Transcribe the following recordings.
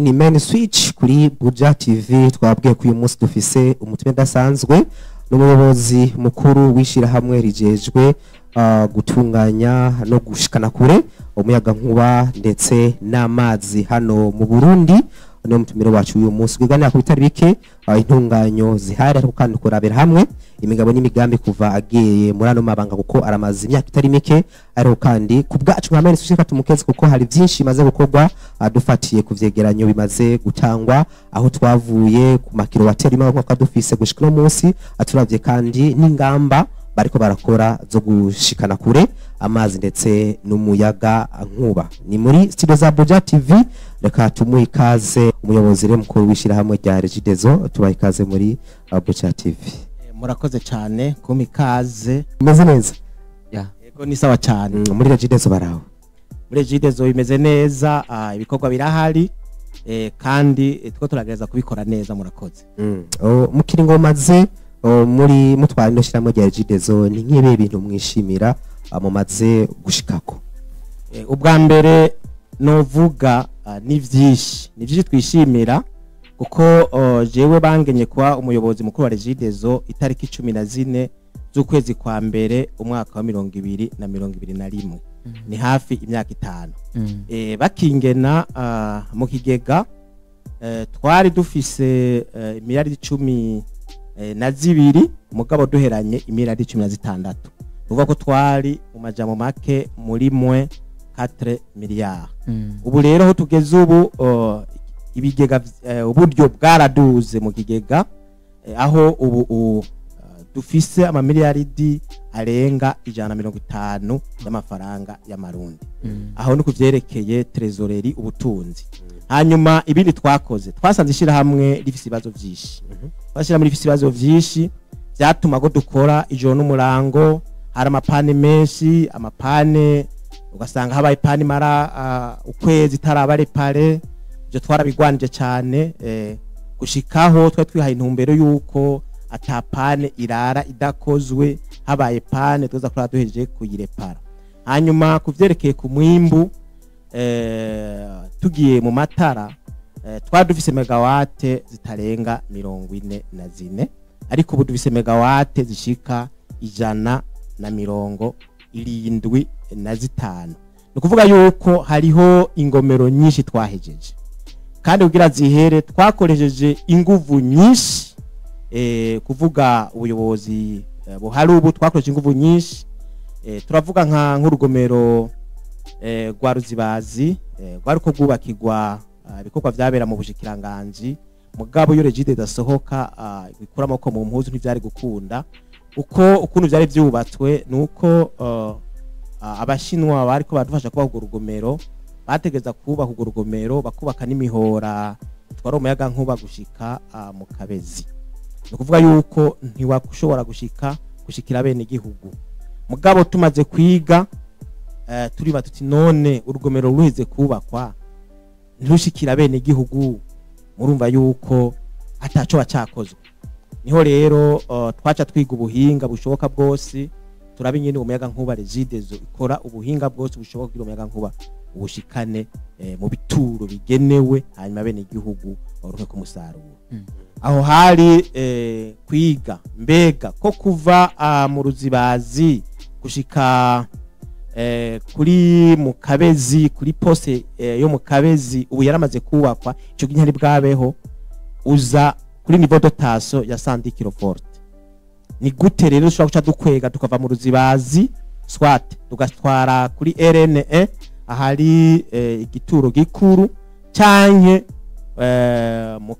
Ni Main Switch kuri Buja TV. Twabwiye ko uyu munsi dufise umutumire udasanzwe, n'umuyobozi mukuru w'ishirahamwe rijejwe gutunganya no gushikana kure umuyaga nkuba ndetse n'amazi hano mu Burundi. Niyo mutumire wacu uyu munsi, kuganira ku bitari bike, intunganyo zihari, ariko kandi kurabira hamwe imigabo n'imigambi kuva agiye muri ano mabanga, kuko aramaze imyaka itari mike. Ariko kandi ku bwacu nka Main Switch tumukeze, kuko hari byinshi bimaze gukorwa, dufatiye ku vyegeranyo bimaze gutangwa, aho twavuye ku makilowateri imwe dufise gushika uno munsi, turavye kandi n'ingamba bariko barakora zo gushikana kure amazi ndetse n'umuyaga nkuba. Ni muri studio za Buja TV. Reka tumuhe ikaze umuyobozi rero mukuru w'ishirahamwe rya Regideso. Tubaha ikaze muri Buja TV. Murakoze cyane kumpa ikaze. Umeze neza? Yego, ni sawa cyane. Muri Regideso baraho? Muri Regideso bimeze neza, ibikorwa birahari, kandi two turagerageza kubikora neza. Murakoze. Oh, mu kiringo maze muri mutwara ino shirahamwe rya Regideso, ni nk'ibihe bintu mwishimira mumaze gushikako? Ubwa mbere novuga, ni vyinshi twishimira, kuko jewe bangenye kuba umuyobozi mukuru wa Regideso itariki 14 z'ukwezi kwa mbere umwaka wa 2021, ni hafi imyaka 5. Bakingena, mu kigega twari dufise imiliyaridi 12, mugabo duheranye imiliyaridi 16. Tuvuga ko twari mu majambo make muri moins 4 miliyari. Ubu rero aho tugeze ubu, ibigega, uburyo bwaraduze mu kigega, aho ubu dufise amamiliyaridi arenga 150 y'amafaranga y'amarundi. Aho ni kuvyerekeye trésorerie, ubutunzi. Hanyuma ibindi twakoze, twasanze ishirahamwe rifise ibibazo vyinshi. Twashirahamwe rifise ibibazo vyinshi vyatuma ko dukora ijoro n'umurango. Hari ama pannes menshi, ama pannes ugasanga habaye panne mara ukwezi itaraba réparée. Ivyo twarabigwanije cyane, gushikaho twari twihaye intumbero yuko ata panne irara idakozwe. Habaye panne, tuza kurara duhejeje kuyirepara. Hanyuma kuvyerekeye ku mwimbu, tugiye mu matara, twari dufise mégawatts zitarenga 44, ariko ubu dufise mégawatts zishika 175. Ni ukuvuga yuko hariho ingomero nyinshi twahejeje, kandi kugira zihere twakoresheje inguvu nyinshi. Kuvuga ubuyobozi buhari ubu, twakoresheje inguvu nyinshi. Turavuga nk'urugomero rwa Ruzibazi, rwariko rwubakirwa, ibikorwa vyabera mu bushikiranganji, mugabo iyo Regideso idasohoka ikura amaboko mu mpuzu ntivyari gukunda. Uko ukuntu vyari vyubatswe nuko abashinwa bariko baradufasha kubaka urwo rugomero, bategeza kubaka urwo rugomero, bakubaka n'imihora itwara umuyaga nkuba gushika mu Kabezi. Ni ukuvuga yuko ntiwakushobora gushikira bene igihugu. Mugabo tumaze kwiga, turiba tuti: none urugomero ruheze kubakwa ntirushikira bene igihugu, murumva yuko ataco bacakozwe. Niho rero twaca twiga ubuhinga bushoboka bwose, turaba ingene umuyaga nkuba Regideso ikora ubuhinga bwose bushoboka kugira umuyaga nkuba ubushikane mu bituro bigenewe, hanyuma bene igihugu baronke ku musaruro. Aho hari kwiga mbega ko kuva mu Ruzibazi gushika kuri mu Kabezi, kuri poste yo mu Kabezi, ubu yaramaze kubakwa, ico gihe ntari bwabeho, uza kuri niveau de tension ya 110 kilovolt. Ni gute rero ushobora guca dukwega tukava mu Ruzibazi, soit tugatwara kuri RNE ahari igituro gikuru, canke mu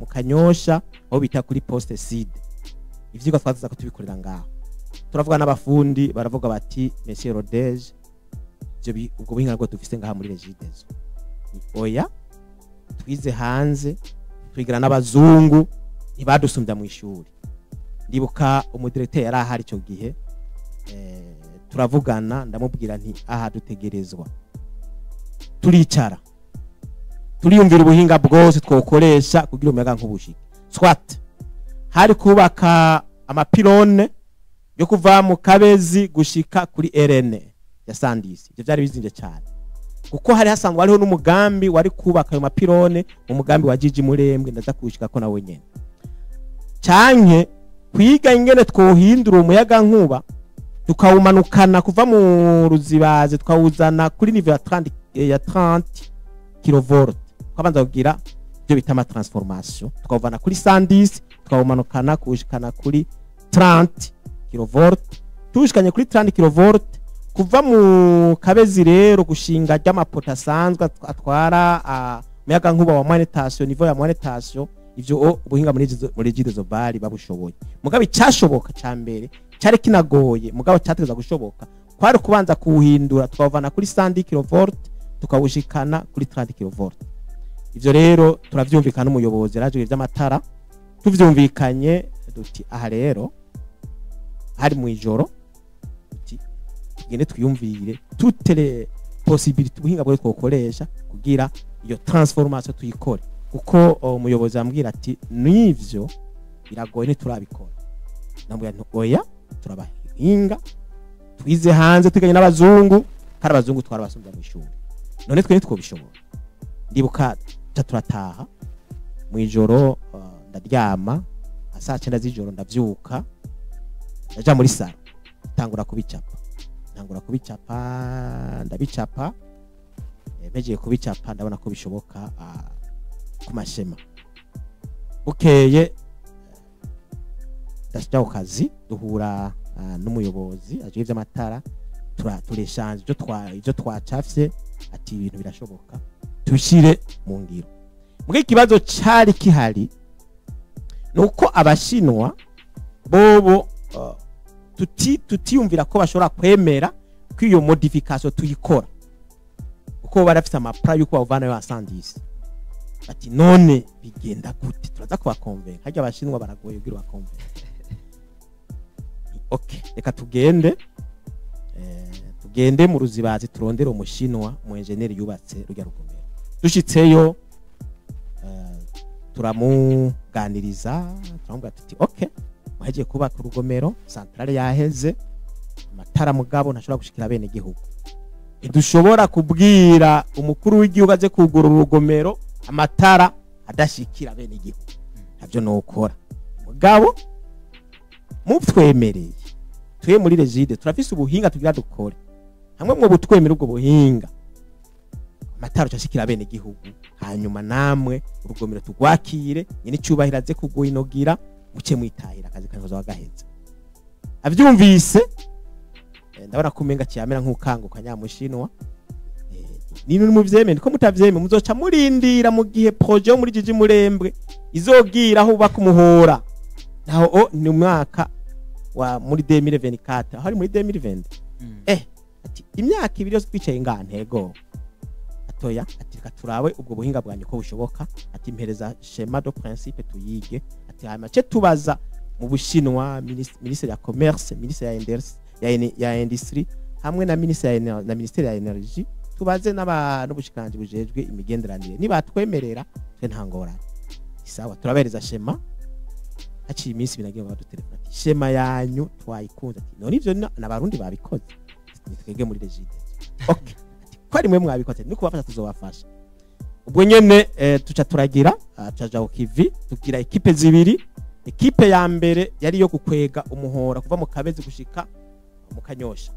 Kanyosha aho bita kuri poste sud? Ivyigwa twaza ko tubikorera ngaho, turavuga n'abafundi, baravuga bati: "Monsieur Rodege, ivyo ubwo buhinga bwo dufise ngaha muri Regideso ni oya, twize hanze, twigana n'abazungu, ntibadusumbya mu ishuri." Ndibuka umudirecteur yari ahari ico gihe, turavugana, ndamubwira nti: "Aha dutegerezwa turicara, turiyumvira ubuhinga bwose twokoresha kugira umuyaga nkubushike." Soit hari kubaka ama pylônes yo kuva mu Kabezi gushika kuri RN ya 110, ivyo vyari bizimvye cyane. Kuko hari hasanzwe hariho n'umugambi wari kubaka ayo mapylônes mu mugambi wa Jiji Murembwe, ndaza kuwushika ko nawe nyene, canke kwiga ingene twohindura umuyaga nkuba tukawumanukana kuva mu Ruzibazi tukawuzana kuri niveau ya 30, ya 30 kilovolt. Tukabanza kugira ibyo bita ama transformation, tukawuvana kuri 110 tukawumanukana kuwushikana kuri 30 kilovolt. Tuwushikanye kuri 30 kilovolt, kuva mu Kabezi rero gushinga ry'amapoto asanzwe atwara umuyaga nkuba wa moyenne tension, niveau ya moyenne tension, ivyo ubuhinga muri Regideso bari babushoboye. Mugabo icyashoboka ca mbere cyari kinagoye, mugabo cyategeza gushoboka, kwari kubanza kuwuhindura tukawuvana kuri 110 kilovolt tukawushikana kuri 30 kilovolt. Ivyo rero turavyumvikana n'umuyobozi yaraje ivy'amatara. Tuvyumvikanye duti aha rero hari mu ijoro, duti tugende twiyumvire toutes les possibilités, ubuhinga bwo twokoresha kugira iyo transformation tuyikore. Kuko umuyobozi ambwira ati nivyo biragoye, ntiturabikora. Ndamubwira nti oya, turabahinga, twize hanze, twiganye n'abazungu, kandi abazungu twarabasumbya mu ishuri, none twe ntitwobishobora? Ndibuka ca turataha mu ijoro, ndaryama nka saa 9 z'ijoro, ndavyuka ndaja muri salon, ntangura kubicapa, ntangura kubicapa, ndabicapa. Mpejeye kubicapa ndabona ko bishoboka ku mashema. Bukeye ndaja ku kazi, duhura n'umuyobozi ajejwe ivy'amatara, tureshanje ivyo twacafye, ati ibintu birashoboka, tubishire mu ngiro. Muga ikibazo cari kihari nuko Abashinwa bobo tutiyumvira ko bashobora kwemera ko iyo modification tuyikora, kuko barafise amaplan yuko bawuvana yo 110. Bati none bigenda gute? Turaza kubakonvenka. Harya Abashinwa baragoye kugira bakonvenka. Okay, reka tugende, tugende mu Ruzibazi turondere Umushinwa mu engineer yubatse rujya rugomero. Dushitseyo turamuganiriza, turamubwira tuti okay, muhejeje kubaka urugomero, centrale yaheze amatara, mugabo ntashobora gushikira bene gihugu. Ntidushobora kubwira umukuru w'igihugu aze kugura urugomero amatara adashikira bene gihugu, ntabyo nokora. Mugabo mutwemereye, twe muri Regideso turafise ubuhinga tugira dukore hamwe, mwo butwemera ubwo buhinga, amatara ashikira bene gihugu, hanyuma namwe urugomero tugwakire, nyine icyubahiro aze kugwinogira, muce mwitahira, akazi kazoza wagaheza. Avyumvise ndabona ko umenga kiyamera nk'ukanguka nyamushinwa. Ni muvyemere ko mutavyemere muzoca murindira mu gihe projet yo muri Jiji Murembwe izogira aho ubaka umuhora, naho ni umwaka wa muri 2024, aho ari muri 2020. Ati imyaka 2 yose twicaye ngaha ntego atoya. Ati reka turabe ubwo buhinga bwanyu ko bushoboka. Ati mpereza schéma de principe tuyige. Ati hanyuma ce tubaza mu Bushinwa, ministre ya commerce, ministre ya industrie hamwe na ministre na ministère ya énergie, tubaze n'aba n'ubushikanje bujejwe imigenderanire, nibatwemerera twe nta ngorane. Sawa, turabereza schéma. Haciye iminsi 2 nagiye badutelefona ati schéma yanyu twayikunze. Ati none ivyo n'Abarundi babikoze? Ni twebwe muri Regideso. Okay, ati ko ari mwe mwabikoze, ni kubafasha tuzobafasha. Ubwo nyene tuca turagira tucaja ku kivi, tugira équipe zibiri. Équipe ya mbere yari yo gukwega umuhora kuva mu Kabezi gushika mu Kanyosha.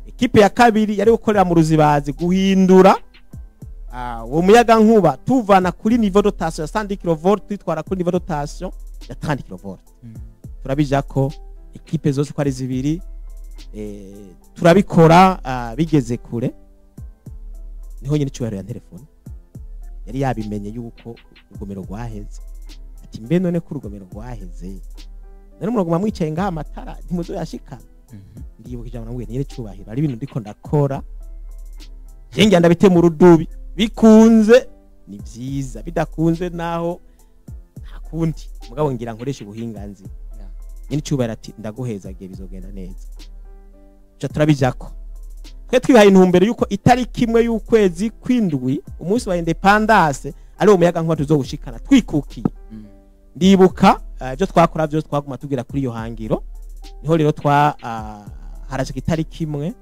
Équipe ya kabiri yari gukorera mu Ruzibazi, guhindura uwo muyaga nkuba tuvana kuri niveau de tension ya 110 kV twitwara kuri niveau de tension ya 30 kV. Turabija ko équipe zose uko ari zibiri, turabikora. Bigeze kure niho nyine icyubahiro ya telefone yari yabimenye yuko urugomero rwaheze. Ati mbe none ko urugomero rwaheze, none muraguma mwicaye ngaha amatara ntimuzoyashikana? Ndibuka ijambo namubwiye, nyine cyubahiro, ari ibintu ndiko ndakora je, ngenda ndabite mu rudubi, bikunze ni byiza, bidakunze naho nta kundi, mugabo ngira nkoresha ubuhinganzi. Nyine cyubahiro ati ndaguhezagiye, bizogenda neza. Ca turabijako. Twe twihaye intumbero yuko itariki 1 y'ukwezi kw'indwi, umunsi wa indépendance, ari uwo muyaga nkuba tuzowushikana twikukiye. Ndibuka ibyo twakora byose twaguma tubwira kuri iyo hangiro. Niho rero twa harashika itariki 1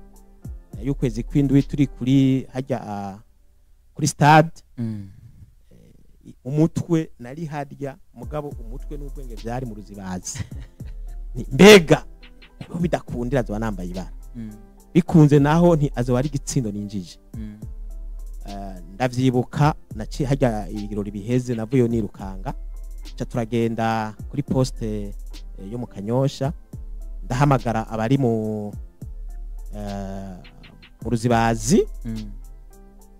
y'ukwezi kw'indwi, turi kuri hajya kuri stade. Umutwe nari harya, mugabo umutwe n'ubwenge byari mu Ruzibazi. Mbega aho bidakundira azoba nambaye ibara, bikunze naho nti azoba ari igitsindo ninjije. Ndavyibuka naciye harya ibirori biheze, navuyeyo nirukanga, ca turagenda kuri poste yo mu Kanyosha, ndahamagara abari mu Ruzibazi,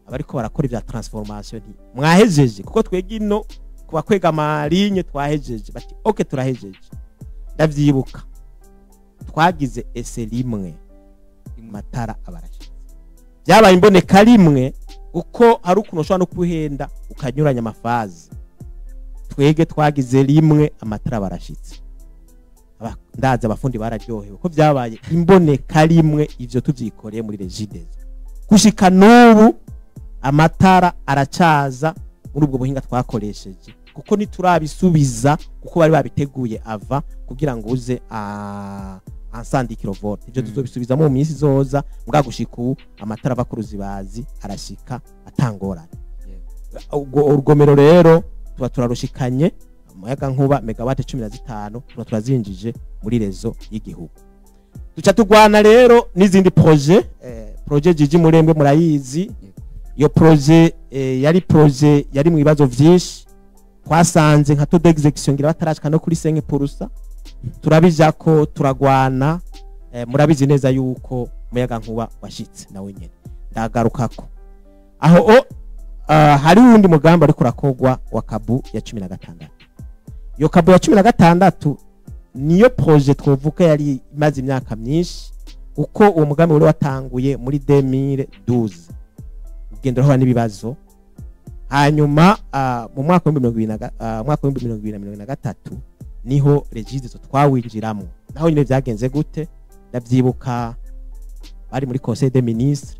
abariko barakora ibya transformation, nti mwahejeje? Kuko twebwe ino kuba kwega amarinye twahejeje. Bati ok, turahejeje. Ndavyibuka twagize essai rimwe, amatara abarashize. Byabaye imboneka rimwe, kuko hari ukuntu ushobora no kuhenda ukanyuranya ama phases. Twege twagize rimwe, amatara barashitse. Ndazi abafundi bararyohewe ko byabaye imboneka rimwe, ivyo tuvyikoreye muri Regideso. Gushika n'ubu amatara aracaza muri ubwo buhinga twakoresheje, kuko ntiturabisubiza, kuko bari babiteguye ava kugira ngo uze a 100 kilovolt. Ivyo tuzobisubizamo mu minsi izoza, mbwa gushika ubu amatara ava ku Ruzibazi arashika atangorane. Ubwo urugomero rero tuba turarushikanye umuyaga nkuba megawatt 15, tuba turazinjije muri réseau y'igihugu. Duca tugwana rero n'izindi projet, projet Jiji Murembwe murayizi. Iyo projet yari projet yari mu bibazo vyinshi. Twasanze nka taux d'exécution ngira batarashika no kuri 5%. Turabijako, turagwana. Murabizi neza yuko umuyaga nkuba washitse nawe nyene, ndagarukako aho. Hari uwundi mugambi ariko urakogwa wa Kabu ya 16. Iyo Kabu ya 16 niyo projet twovuga yari imaze imyaka myinshi, kuko uwo mugambi wari watanguye muri 2012, ugenda urahura n'ibibazo. Hanyuma mu mwaka w'ibihumbi mirongo ibiri na mwaka w'2023 niho Regideso twawinjiramo. Naho nyine byagenze gute? Ndavyibuka bari muri conseil des ministres,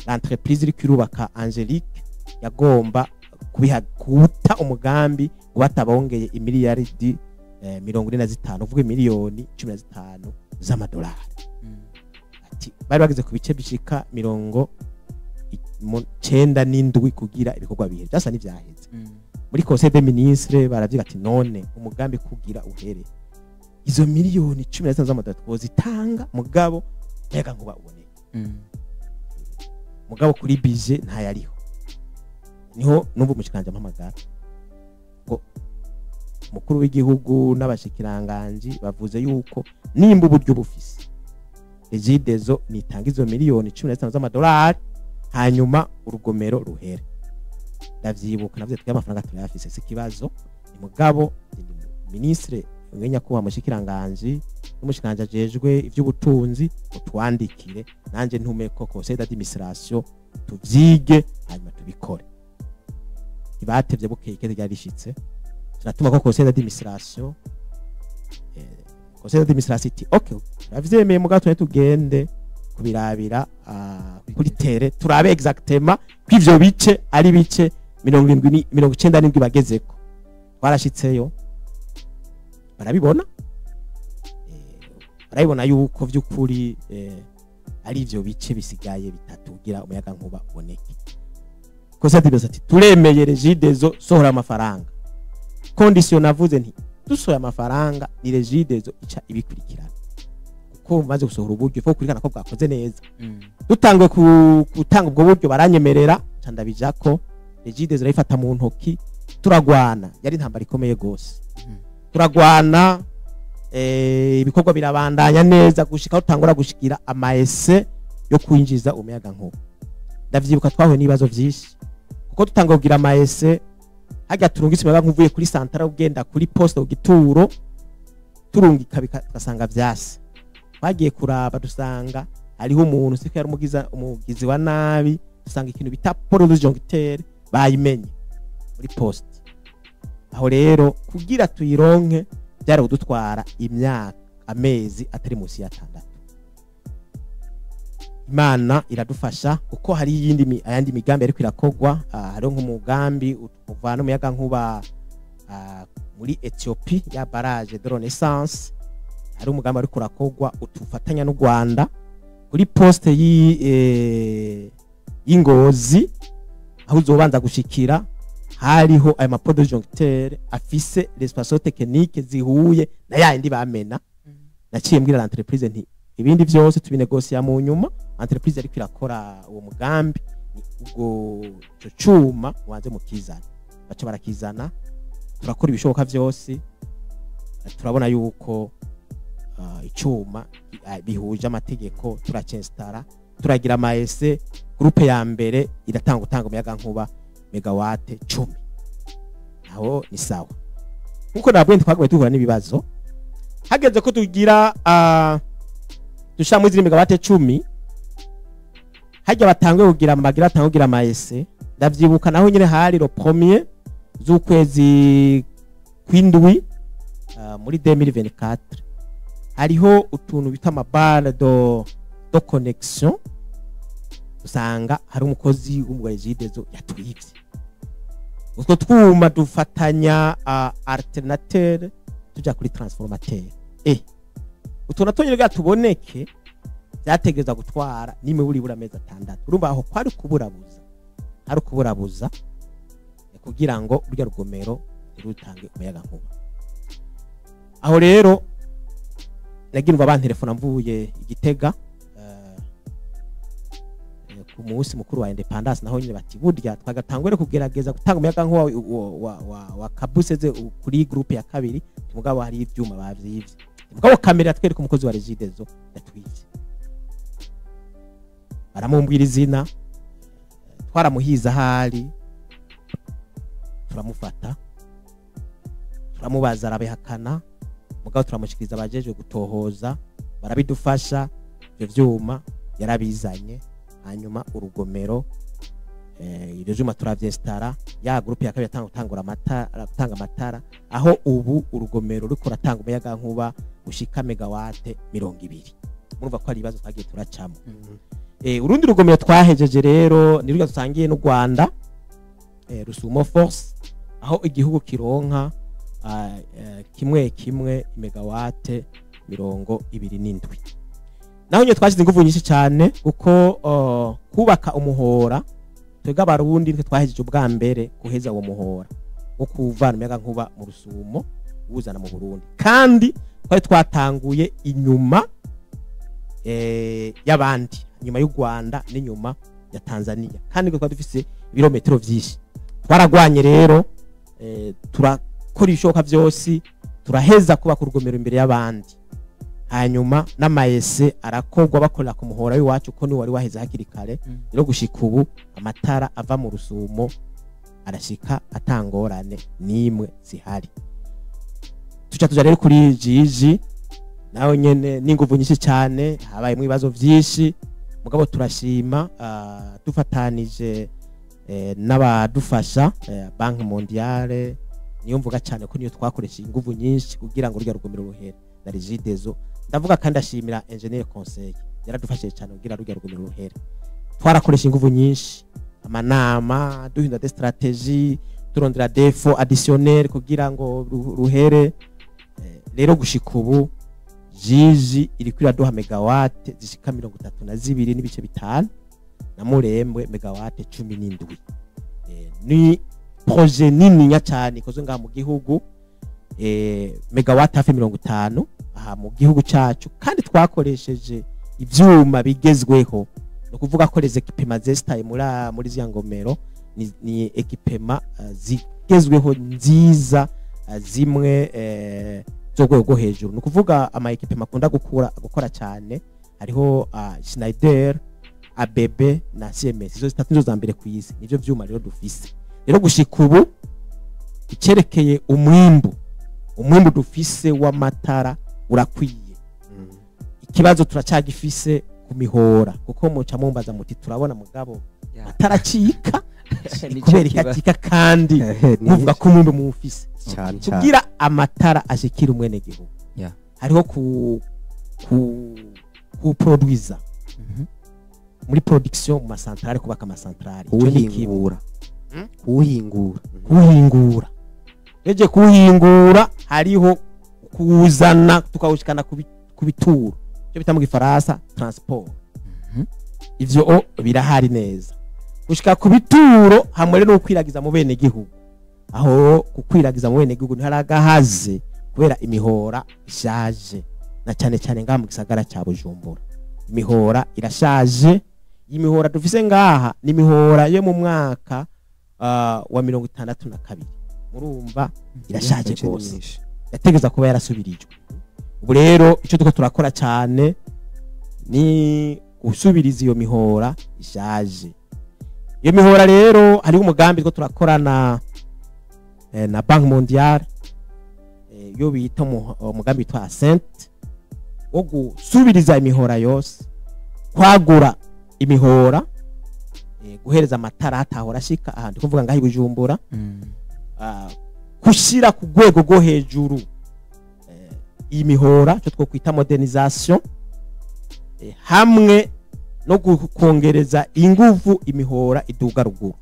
l'entreprise iriko irubaka Angelique yagomba kubiha kuta umugambi ngo batabongeye imiliyaridi 45, uvuga miliyoni 15 z'amadolari. Ati bari bageze ku bice bishika 97 kugira ibikorwa bihe byasa n'ivyaheze. Muri conseil des ministres baravyiga ati none umugambi kugira uhere, izo miliyoni 15 z'amadolari twozitanga, mugabo mbega nkuba uboneke? Mugabo kuri budget ntayariho. Niho numva umushikiranganje ampamagara ngo umukuru w'igihugu n'abashikiranganji bavuze yuko nimba uburyo bufise, Regideso nitanga izo miliyoni 15 z'amadolari, hanyuma urugomero ruhere. Ndavyibuka navyo twe amafaranga turayafise, si ikibazo. Ni mugabo ministre mwenya kuba mushikiranganji n'umushikiranganje ajejwe ivy'ubutunzi utwandikire, nanje ntume ko conseil d'administration tuvyige, hanyuma tubikore. Ntibatevye, bukeye ikete ryari rishitse, turatuma ko conseil d'administration. Conseil d'administration iti ok, turavyemeye, mugabo tune tugende kubirabira kuri terrain, turabe exactement ko ivyo bice ari bice 97 bagezeko. Twarashitseyo, barabibona, barabibona yuko vy'ukuri ari ivyo bice bisigaye bitatu kugira umuyaga nkuba uboneke. Conseil d'administration ati turemeye, Regideso sohora amafaranga. Condition navuze nti dusohoye amafaranga, ni Regideso ica ibikurikirana, kuko maze gusohora uburyo fo kurikana ko bwakoze neza. Dutanguye gutanga ubwo buryo, baranyemerera, ca ndabijako, Regideso irayifata mu ntoki, turagwana. Yari intambara ikomeye gose. Turagwana, ibikorwa birabandanya neza gushika aho tutangura gushikira ama essais yo kwinjiza umuyaga nkuba. Ndavyibuka twahuye n'ibibazo vyinshi, kuko tutangura kugira ama essais harya turungitse umuyaga nkuba uvuye kuri centrale ugenda kuri poste ku gituro, turungika tugasanga vyase. Twagiye kuraba dusanga hariho umuntu siko yari umugizi wa nabi, dusanga ikintu bita pôle disjoncteur bayimenye muri poste. Aho rero kugira tuyironke byari kudutwara imyaka, amezi atari munsi y'atandatu. Imana iradufasha, kuko hari iyindi ayandi migambi ariko irakogwa. Hariho nk'umugambi uvana umuyaga nkuba muri Ethiopie ya barrage de Renaissance. Hari umugambi ariko urakogwa utufatanya n'u Rwanda. Kuri poste y'Ingozi aho uzobanza gushikira, hariho ayo ma disjoncteur afise les spécifications techniques zihuye na yandi bamena. Naciye mbwira l'entreprise nti ibindi vyose tubinegosia mu nyuma. Entreprise ariko irakora uwo mugambi, ni ubwo ico cuma wanze mukizana. Baca barakizana, turakora ibishoboka vyose, turabona yuko icuma bihuje amategeko, turacinstara, turagira ama essais. Groupe ya mbere iratanga gutanga umuyaga nkuba megawatt 10. Aho ni sawa. Nkuko nabwiye, twagumye duhura n'ibibazo. Hageze ko tugira dushira muri ziri megawatt 10, hajya batangwe kugira amagira, batangwe kugira ama essais. Ndavyibuka naho nyine hari le premier z'ukwezi kw'indwi muri 2024, hariho utuntu bita ama barres de connexion, usanga hari umukozi w'umugwa Regideso yatwivye utwo twuma dufatanya alternateur tuja kuri transformateur. Utuntu natwo nyine tuboneke byategereza gutwara nimwe buri amezi 6. Urumva aho kwari kuburabuza, hari kuburabuza kugira ngo urya rugomero ntirutange umuyaga nkuba. Aho rero nagirwa bantelefona mvuye igitega ku munsi mukuru wa indépendance, naho nyine bati burya twagatangure kugerageza gutanga umuyaga nkuba wa Kabuseze kuri groupe ya kabiri, mugabo hari ivyuma bavyivye. Mugabo kamera twereka umukozi wa Regideso yatwivye, baramumbwira izina, twaramuhiza ahari, turamufata, turamubaza, arabihakana. Mugabo turamushikiriza abajejwe gutohoza, barabidufasha, ivyo vyuma yarabizanye. Hanyuma urugomero, ibyo vyuma turavyestara, ya groupe ya kabiri yatanga gutangura amatara, gutanga amatara. Aho ubu urugomero ruriko ratanga umuyaga nkuba ushika megawatt 20. Murumva ko hari ibibazo twagiye turacamo. Urundi rugomero twahejeje rero ni rurya dusangiye n'u Rwanda, Rusumo Force, aho igihugu kironka kimwe kimwe megawatt 27. Naho nyine twashyize ingufu nyinshi cyane, kuko kubaka umuhora, twebwe Abarundi nitwe twahejeje ubwa mbere guheza uwo muhora wo kuvana umuyaga nkuba mu Rusumo wuzana mu Burundi, kandi twari twatanguye inyuma y'abandi, inyuma y'u Rwanda n'inyuma ya Tanzania, kandi twari dufise ibirometero vyinshi. Twaragwanye rero, turakora ibishoboka vyose, turaheza kubaka urugomero imbere y'abandi. Hanyuma n'ama essais arakorwa bakorera ku muhora w'iwacu, ko niwe wari waheze hakiri kare. Rero gushika ubu amatara ava mu Rusumo arashika atangorane n'imwe zihari. Tuca tuja rero kuri Jiji, nawe nyene n'inguvu nyinshi cyane, habayemo ibibazo vyinshi. Mugabo turashima, dufatanije n'abadufasha, Banque Mondiale niyo mvuga cyane, ko niyo twakoresha inguvu nyinshi kugira ngo rurya rugomero ruhere, na Regideso ndavuga. Kandi ashimira ingénieur conseil, yaradufashije cyane kugira rurya rugomero ruhere. Twarakoresha inguvu nyinshi, amanama, duhindura des stratégies, turondera des fonds additionnels kugira ngo ruhere. Rero gushika ubu Jiji iriko iraduha megawatt zishika 32.5, na Murembwe megawatt 17. Ni projet nininya cyane ikozwe ngaha mu gihugu, megawatt hafi 50 aha mu gihugu cacu, kandi twakoresheje ivyuma bigezweho. Ni ukuvuga ko les équipements zesitaye muri ziriya ngomero ni équipements zigezweho, nziza, zimwe z'urwego rwo hejuru. Ni ukuvuga ama équipements akunda gukora cyane hariho Schneider, ABB na Siemens. Izo zitatu nizo za mbere ku isi, nivyo vyuma rero dufise. Rero gushika ubu icerekeye umwimbu dufise w'amatara urakwiye. Ikibazo turacagifise ku mihora, kuko muca mumbaza muti turabona mugabo amatara acika. Nico kubera kibazo. ikacika kandi muvuga ko umwimbu muwufise. Cyane cyane. Kugira amatara ashikira umwenegihugu, hariho ku produiza muri production mu masantrale, kubaka amasantrale. Ico ni kimwe. Kuwuhingura, kuwuhingura. Kuwuhingura, eje kuwuhingura, hariho kuwuzana tukawushikana ku bituro, icyo bita mu Gifaransa transport. Ivyo birahari neza gushika ku bituro hamwe no gukwiragiza mu bene gihugu. Aho gukwiragiza mu bene gihugu ntaragahaze kubera imihora ishaje, na cyane cyane ngaha mu gisagara cya Bujumbura imihora irashaje. Imihora dufise ngaha ni imihora yo mu mwaka wa 62, murumva irashaje gose, yategeza kuba yarasubirijwe. Ubu rero icyo tuko turakora cyane ni gusubiriza iyo mihora ishaje. Iyo mihora rero hari umugambi two turakorana na Banque Mondiale, yo bita umugambi witwa Ascent, wo gusubiriza imihora yose, kwagura imihora, guhereza amatara atahora ashika ahandi, kuvuga ngaho Bujumbura, kushira ku rwego rwo hejuru imihora, cyo twokwita modernisation, hamwe no kongereza inguvu imihora iduga ruguru.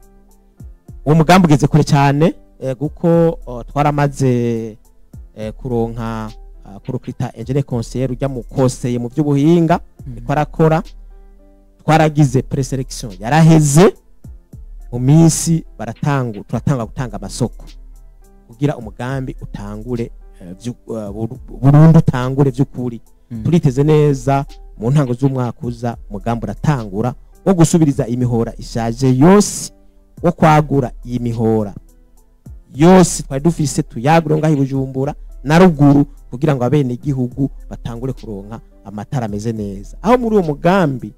Uwo mugambi ugeze kure cyane, kuko twaramaze kuronka kurukwita engineer conseiller ujya mu koseye mu by'ubuhinga, niko arakora. Twaragize preselection yaraheze, mu minsi turatanga gutanga amasoko kugira umugambi utangure burundu, utangure by'ukuri. Turiteze neza mu ntango z'umwaka uza umugambi uratangura wo gusubiriza imihora ishaje yose, wo kwagura iyi mihora yose twari dufise, tuyagure ngaho Bujumbura na ruguru, kugira ngo abene igihugu batangure kuronka amatara ameze neza. Aho muri uwo mugambi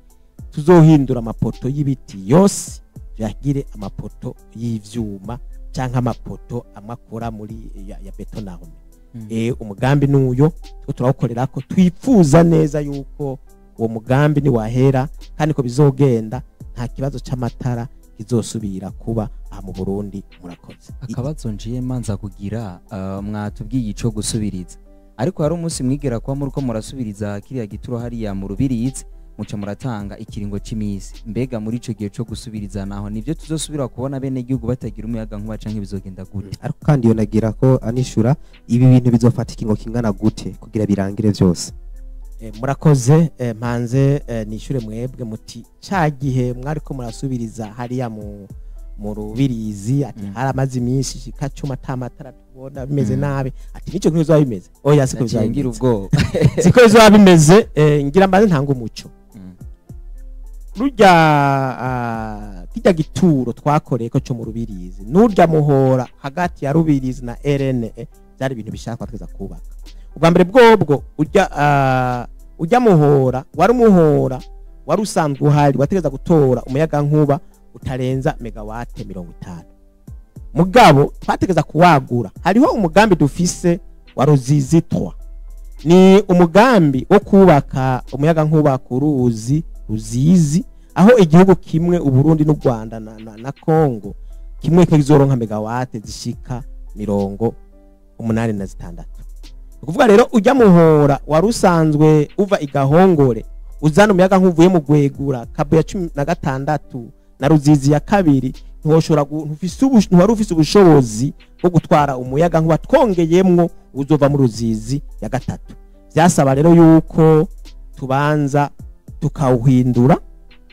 tuzohindura amapoto y'ibiti yose tuyagire amapoto y'ivyuma canke amapoto amakora muri ya beton armé. Umugambi nuyo tuko turawukorera ko twipfuza neza yuko uwo mugambi ni wahera kandi ko bizogenda, nta kibazo c'amatara kizosubira kuba aha mu Burundi. Murakoze. Akabazo njiye manza kugira, mwatubwiye ico gusubiriza, ariko hari umunsi mwigera kuba muri ko murasubiriza kiriya gituro hariya mu Rubirizi, muca muratanga ikiringo c'imisi. Mbega muri ico gihe co gusubiriza naho nivyo tuzosubira kubona bene gihugu batagira umuyaga nkuba canke bizogenda gute? Ariko kandi yo nagira ko anishura, ibi bintu bizofata ikingo kingana gute kugira birangire vyose? Murakoze. Mpanze nishure mwebwe muti ca gihe mwariko murasubiriza hariya mu Rubirizi, ati haramaze iminsi shika 10 atamatara tubona bimeze nabi, ati nico kintu bizoba bimeze. Oya, siko bizoba ngira bimeze. Ubwoba. Siko bizoba bimeze. Ngira mbanze ntanga umuco. Rurya kijya gituro twakoreye ko cyo mu Rubirizi nurya muhora hagati ya Rubirizi na RNE byari ibintu bishaka tweza kubaka. Ubwa mbere bwobwo ujya muhora wari umuhora wari usanzwe uhari, wategeza gutora umuyaga nkuba utarenza megawate 50, mugabo twategeza kuwagura. Hariho umugambi dufise wa Ruzizi 3, ni umugambi wo kubaka umuyaga nkuba ku ruzi Ruzizi, aho igihugu kimwe Uburundi n'u Rwanda na Congo kimwe kizoronka megawate zishika 86. Ukuvuga rero ujya muhora wari usanzwe uva igahongore uzana umuyaga nkuvuye mu Gwegura kabo ya 16 na Ruzizi ya 2, ntiwoshobora ntiwari ufise ubushobozi bwo gutwara umuyaga nkuba twongeyemwo uzova mu Ruzizi ya 3. Byasaba rero yuko tubanza tukawuhindura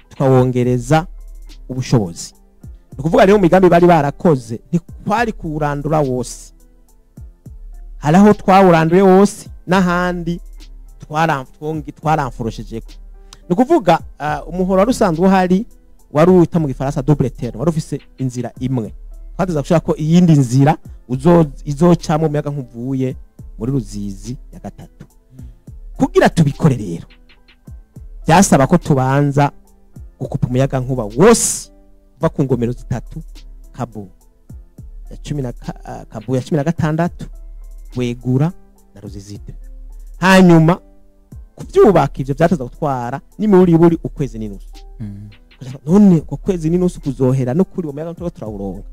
tukawongereza ubushobozi. Ni ukuvuga rero imigambi bari barakoze ntikwari kuwurandura wose, hari aho twawuranduye wose n'ahandi twaramforoshejeko. Ni ukuvuga umuhoro wari usanzwe uhari wari uwita mu gifaransa double terre, wari ufise inzira imwe, twateza gushaka ko iyindi nzira izocamwo umuyaga nkuvuye muri Ruzizi ya 3. Kugira tubikore rero byasaba ko tubanza gukupa umuyaga nkuba wose uva ku ngomero zitatu, Kabu ya cumi na Kabu ya 16, Wegura na Ruzizi. Hanyuma kuvyubaka ivyo byateza gutwara n'imiburi ukwezi n'inusu. None uko kwezi n'inusu kuzohera no kuri umuyaga nkuba turawuronka.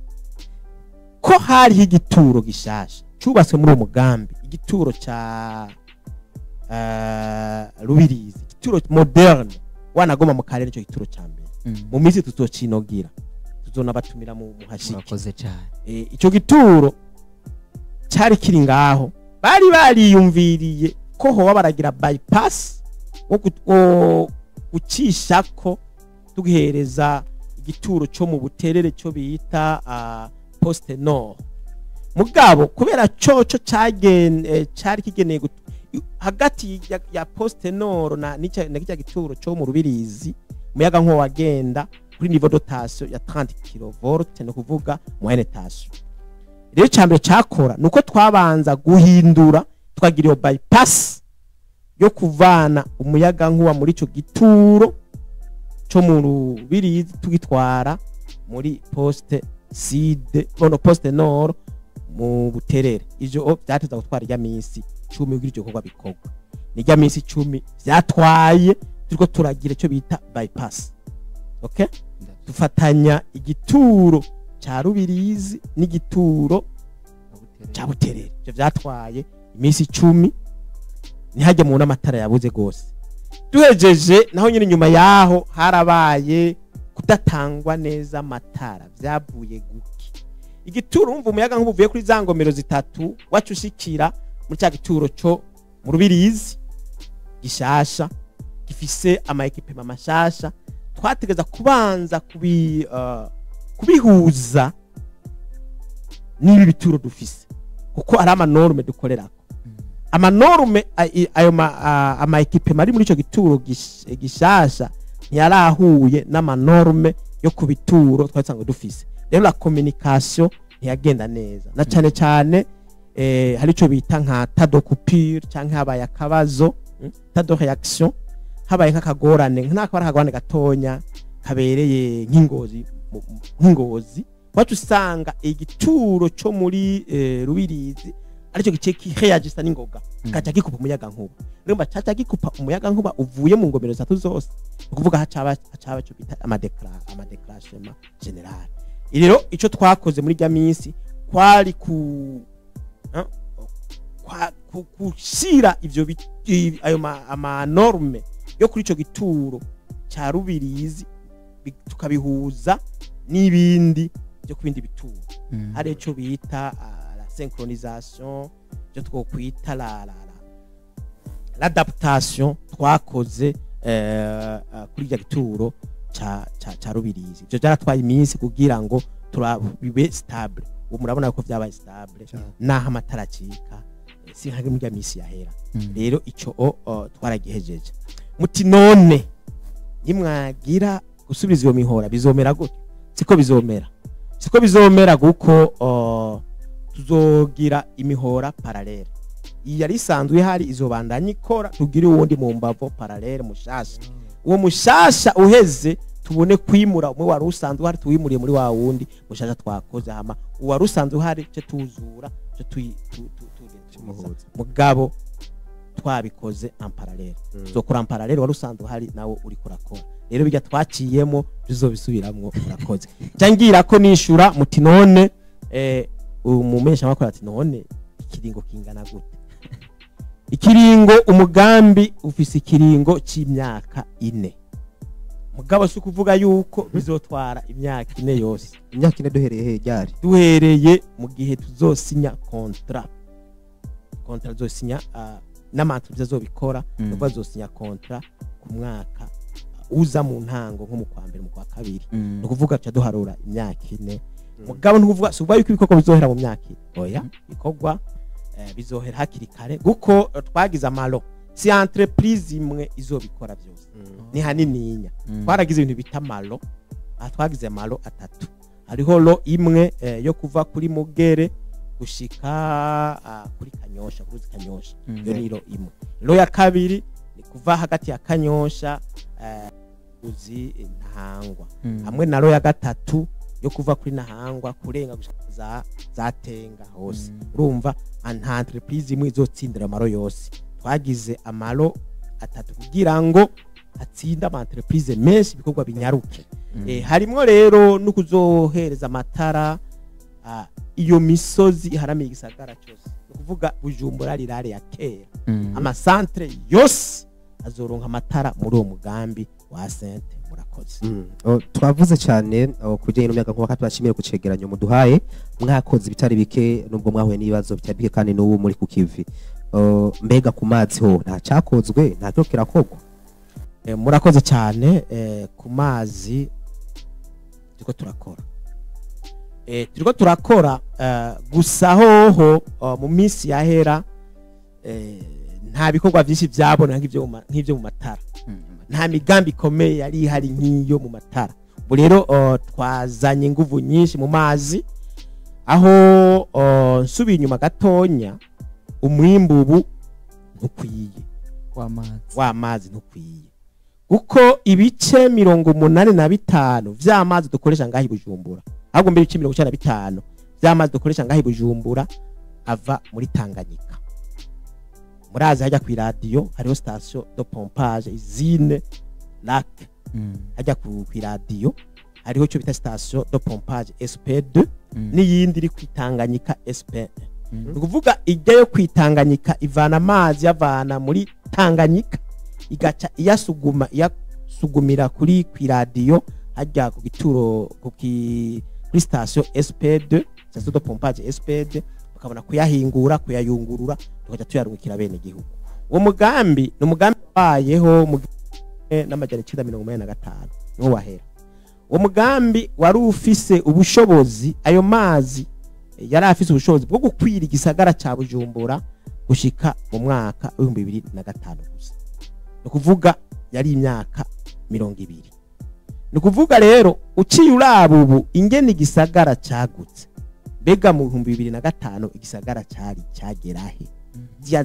Ko hari igituro gishasha cubatswe muri uwo mugambi, igituro ca Rubirizi, igituro moderne wanagoma mu karere, ico gituro ca mbere mu minsi tuzocinogira, tuzonabatumira mu muhashiki. Murakoze cyane. Ico gituro cari kiri ngaho, bari bariyumviriye ko hoba baragira bypass wo Gucishako tugihereza igituro cyo mu Buterere cyo bita poste nord. Mugabo kubera coco cari kigeneye hagati ya poste nord na kirya gituro cyo mu Rubirizi, umuyaga nkuba wagenda kuri niveau de tension ya 30 kV, no kuvuga moyenne tension. Rero icambere cakora nuko twabanza guhindura, twagira iyo bypass yo kuvana umuyaga nkuba muri ico gituro cyo mu Rubirizi tugitwara muri poste sud, no poste nord mu Buterere. Ivyo byateza gutwara irya minsi 10 kugira ivyo bikorwa bikorwa. Ni irya minsi 10 vyatwaye turiko turagira icyo bita bypass. Okay, dufatanya igituro ca Rubirizi n'igituro ca Buterere. Ivyo vyatwaye iminsi 10, ntihajye mu n'amatara yabuze gose. Duhejeje naho nyine, nyuma yaho harabaye kudatangwa neza amatara. Vyavuye guki? Igituro, umva, umuyaga nkuba uvuye kuri za ngomero zitatu wacu ushikira muri cya gituro cyo mu Rubirizi gishasha gifise ama équipements mashasha. Twategeza kubanza kubihuza n'ibi bituro dufise, kuko ari ama normes dukorerako. Ama normes ayo ama équipements ari muri ico gituro gishasha ntiyarahuye n'ama normes yo ku bituro twari dusanzwe dufise. Rero la communication ntiyagenda neza, na cane cane hari ico bita nka temps de coupure canke habaye akabazo, temps de réaction, habaye nk'akagorane, nk'akaba ari akagorane gatonya kabereye nk'ingozi, wacu usanga igituro co muri Rubirizi aricyo gice kireagisa n'ingoga, kaca gikupa umuyaga nkuba. Rero caca gikupa umuyaga nkuba uvuye mu ngomero zitatu zose, ni ukuvuga hacaba ico bita ama déclenchement général. Rero ico twakoze muri rya minsi kwari ku hein, kushira ivyo ayo ama normes yo kuri ico gituro ca Rubirizi, tukabihuza n'ibindi byo ku bindi bituro. Hari ico bita la synchronisation, icyo twokwita la la la l'adaptation twakoze kuri irya gituro ca Rubirizi. Ivyo byaratwaye iminsi kugira ngo bibe stable. Ubu murabona ko vyabaye stable, naho amatara acika si nka muri misi yahera. Rero ico twaragihejeje. Muti none nimwagira gusubiza iyo mihora bizomera gute? Siko bizomera kuko tuzogira imihora parallèle. Iyi yari isanzwe ihari izobandanya ikora, tugire uwundi mu mbavu parallèle mushasha. Uwo mushasha uheze, tubone kwimura umwe wari usanzwe uhari, tuwimuriye muri wa wundi mushasha twakoze. Hama uwari usanzwe uhari ce tuzura ce Kimuhuza. Mugabo twabikoze en parallèle, tuzokora en parallèle, wari usanzwe uhari nawe uriko urakora. Rero bijya twaciyemo tuzobisubiramwo. Murakoze. Ngira ko nishura muti none umumenyesha makuru ati none ikiringo kingana gute? Ikiringo, umugambi ufise ikiringo c'imyaka 4, mugabo si ukuvuga yuko bizotwara imyaka 4 yose. Imyaka 4 duhereye he, ryari? Duhereye mu gihe tuzosinya contrat. Contrat azosinya n'ama entreprises azobikora, nuko azosinya contrat ku mwaka uza mu ntango, nko mu kwa mbere, mu kwa kabiri. Ni ukuvuga tuca duharura imyaka 4. Mugabo ntukuvuga, si ukuvuga yuko ibikorwa bizohera mu myaka 4. Oya, ibikorwa bizohera hakiri kare, kuko twagize ama lots. Si entreprise imwe izobikora byose, ni hanininya. Twaragize ibintu bita ama lots. Aha twagize ama lots atatu. Hariho lot imwe yo kuva kuri Mugere gushika kuri Kanyosha, kuri ruzi Kanyosha. Iyo ni lot imwe. Lot ya kabiri ni kuva hagati ya Kanyosha uzi Ntahangwa, hamwe na lot ya gatatu yo kuva kuri Ntahangwa kurenga gushika za Tenga hose. Urumva nta entreprise imwe izotsindira ama lots yose. Twagize ama lots atatu kugira ngo atsinde ama entreprises menshi, ibikorwa binyaruke. Harimwo rero no kuzohereza amatara iyo misozi iharamiye igisagara cyose, ni ukuvuga Bujumbura rurale ya kera. Ama centres yose azoronka amatara muri uwo mugambi wa sente. Murakoze. Oh, twavuze cyane kujyanye n'umuyaga nkuba, kandi tubashimiye ku cegeranyo muduhaye. Mwakoze ibitari bike nubwo mwahuye n'ibibazo bitari bike, kandi n'ubu muri ku kivi. Oh, mbega ku mazi ho nta cyakozwe, nta cyo kirakorwa? Murakoze cyane. Ku mazi turiko turakora, turiko turakora, gusa hoho mu minsi yahera nta bikorwa byinshi byabona nk'ivyo mu matara. Nta migambi ikomeye yari ihari nk'iyo mu matara. Ubu rero twazanye inguvu nyinshi mu mazi, aho nsubiye inyuma gatonya, umwimbu ubu ntukwiye. W'amazi. W'amazi ntukwiye, kuko ibice 85 vy'amazi dukoresha ngaho i Bujumbura, ahubwo mbere ibice 95 vy'amazi dukoresha ngaho i Bujumbura ava muri Tanganyika. Murazi hajya ku iradiyo hariho station de pompage, usine lac. Hajya ku iradiyo hariho icyo bita station de pompage SP2 n'iyindi iri kwitanganyika SP1. Ni ukuvuga ijya yo kwitanganyika ivana amazi, yavana muri Tanganyika, igaca iyasuguma, iyasugumira kuri kwiradiyo hajya ku gituro kuri station SP2, station de pompage SP2, bakabona kuyahingura, kuyayungurura, tukajya tuyarungikira bene gihugu. Uwo mugambi ni umugambi wabayeho mu 1985, niwo wahera. Uwo mugambi wari ufise ubushobozi, ayo mazi yari afise ubushobozi bwo gukwira igisagara ca Bujumbura gushika mu mwaka w'2005 gusa. Ni ukuvuga yari imyaka 20. Ni ukuvuga rero uciye uraba ubu ingene igisagara cagutse, mbega mu 2005 igisagara cari cagerahe? Zya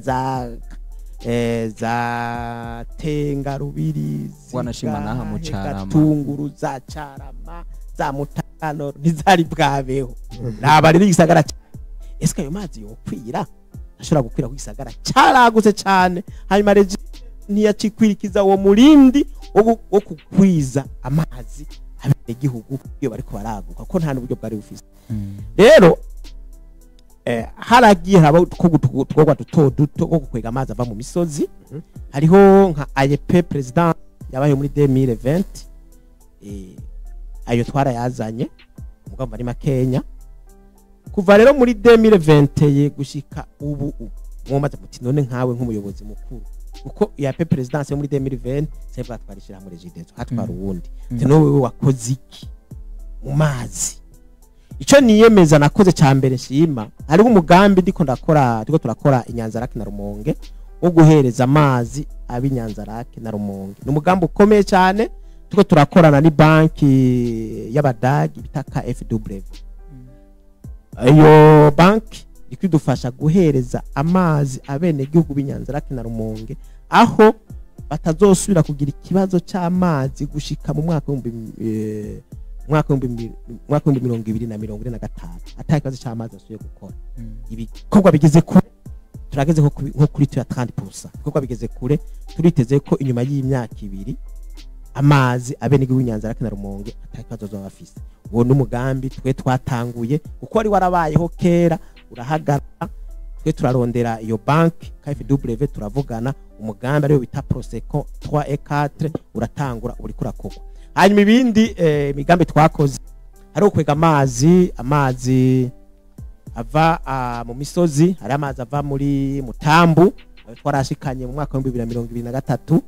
za Tenga, Rubiri, Wanashima n'aha mu Carama. Gatunguru, za Carama, za Mutano ntizari bwabeho. Raba rero igisagara, eske ayo mazi yokwira? Ashobora gukwira ku gisagara caragutse cane. Hanyuma reji ntiyacikwirikiza uwo murindi wo kugwiza amazi abenegihugu iyo bariko baraguka, ko nta n'uburyo bwari bufise. Rero haragiye haraba utwo duto duto two gukwega amazi ava mu misozi. Hariho nka AEP president yabaye muri 2020, ayo twarayazanye mugabo ari makenya. Kuva rero muri 2021 gushika ubu, mwomaze muti none nkawe nk'umuyobozi mukuru, kuko IAP presidence yo muri 2020 c'est bwatwarishira muri Regideso, hatwara uwundi, mm. Wewe wakoze iki mu mazi? Ico niyemeza nakoze ca mbere nshima, hariho umugambi ndiko ndakora, ndiko turakora Inyanzarake na Rumonge, wo guhereza amazi ab'Inyanzarake na Rumonge. Ni umugambi ukomeye cyane tuko turakorana ni banki y'Abadagi bita KfW. Iyo banki ikidufasha guhereza amazi abenegihugu b'Inyanzarake na Rumonge, aho batazosubira kugira ikibazo c'amazi gushika mu mwaka 2045, ata kibazo c'amazi asuye gukora. Ibikorwa bigeze kure, turageze nko kuri tuya 30%. Ibikorwa bigeze kure, turiteze ko inyuma y'imyaka 2 amazi abenegihugu b'Inyanzarake na Rumonge ata kibazo bazaba bafise. Uwo n'umugambi twe twatanguye, kuko wari warabayeho kera urahagarara. Twe turarondera iyo banki KfW, turavugana umugambi ariyo bita Prosecco 3 et 4, uratangura, uriko urakorwa. Hanyuma ibindi imigambi twakoze hari ukwega amazi ava mu misozi. Hari amazi ava muri Mutambu, ayo twarashikanye mu mwaka wa 2023,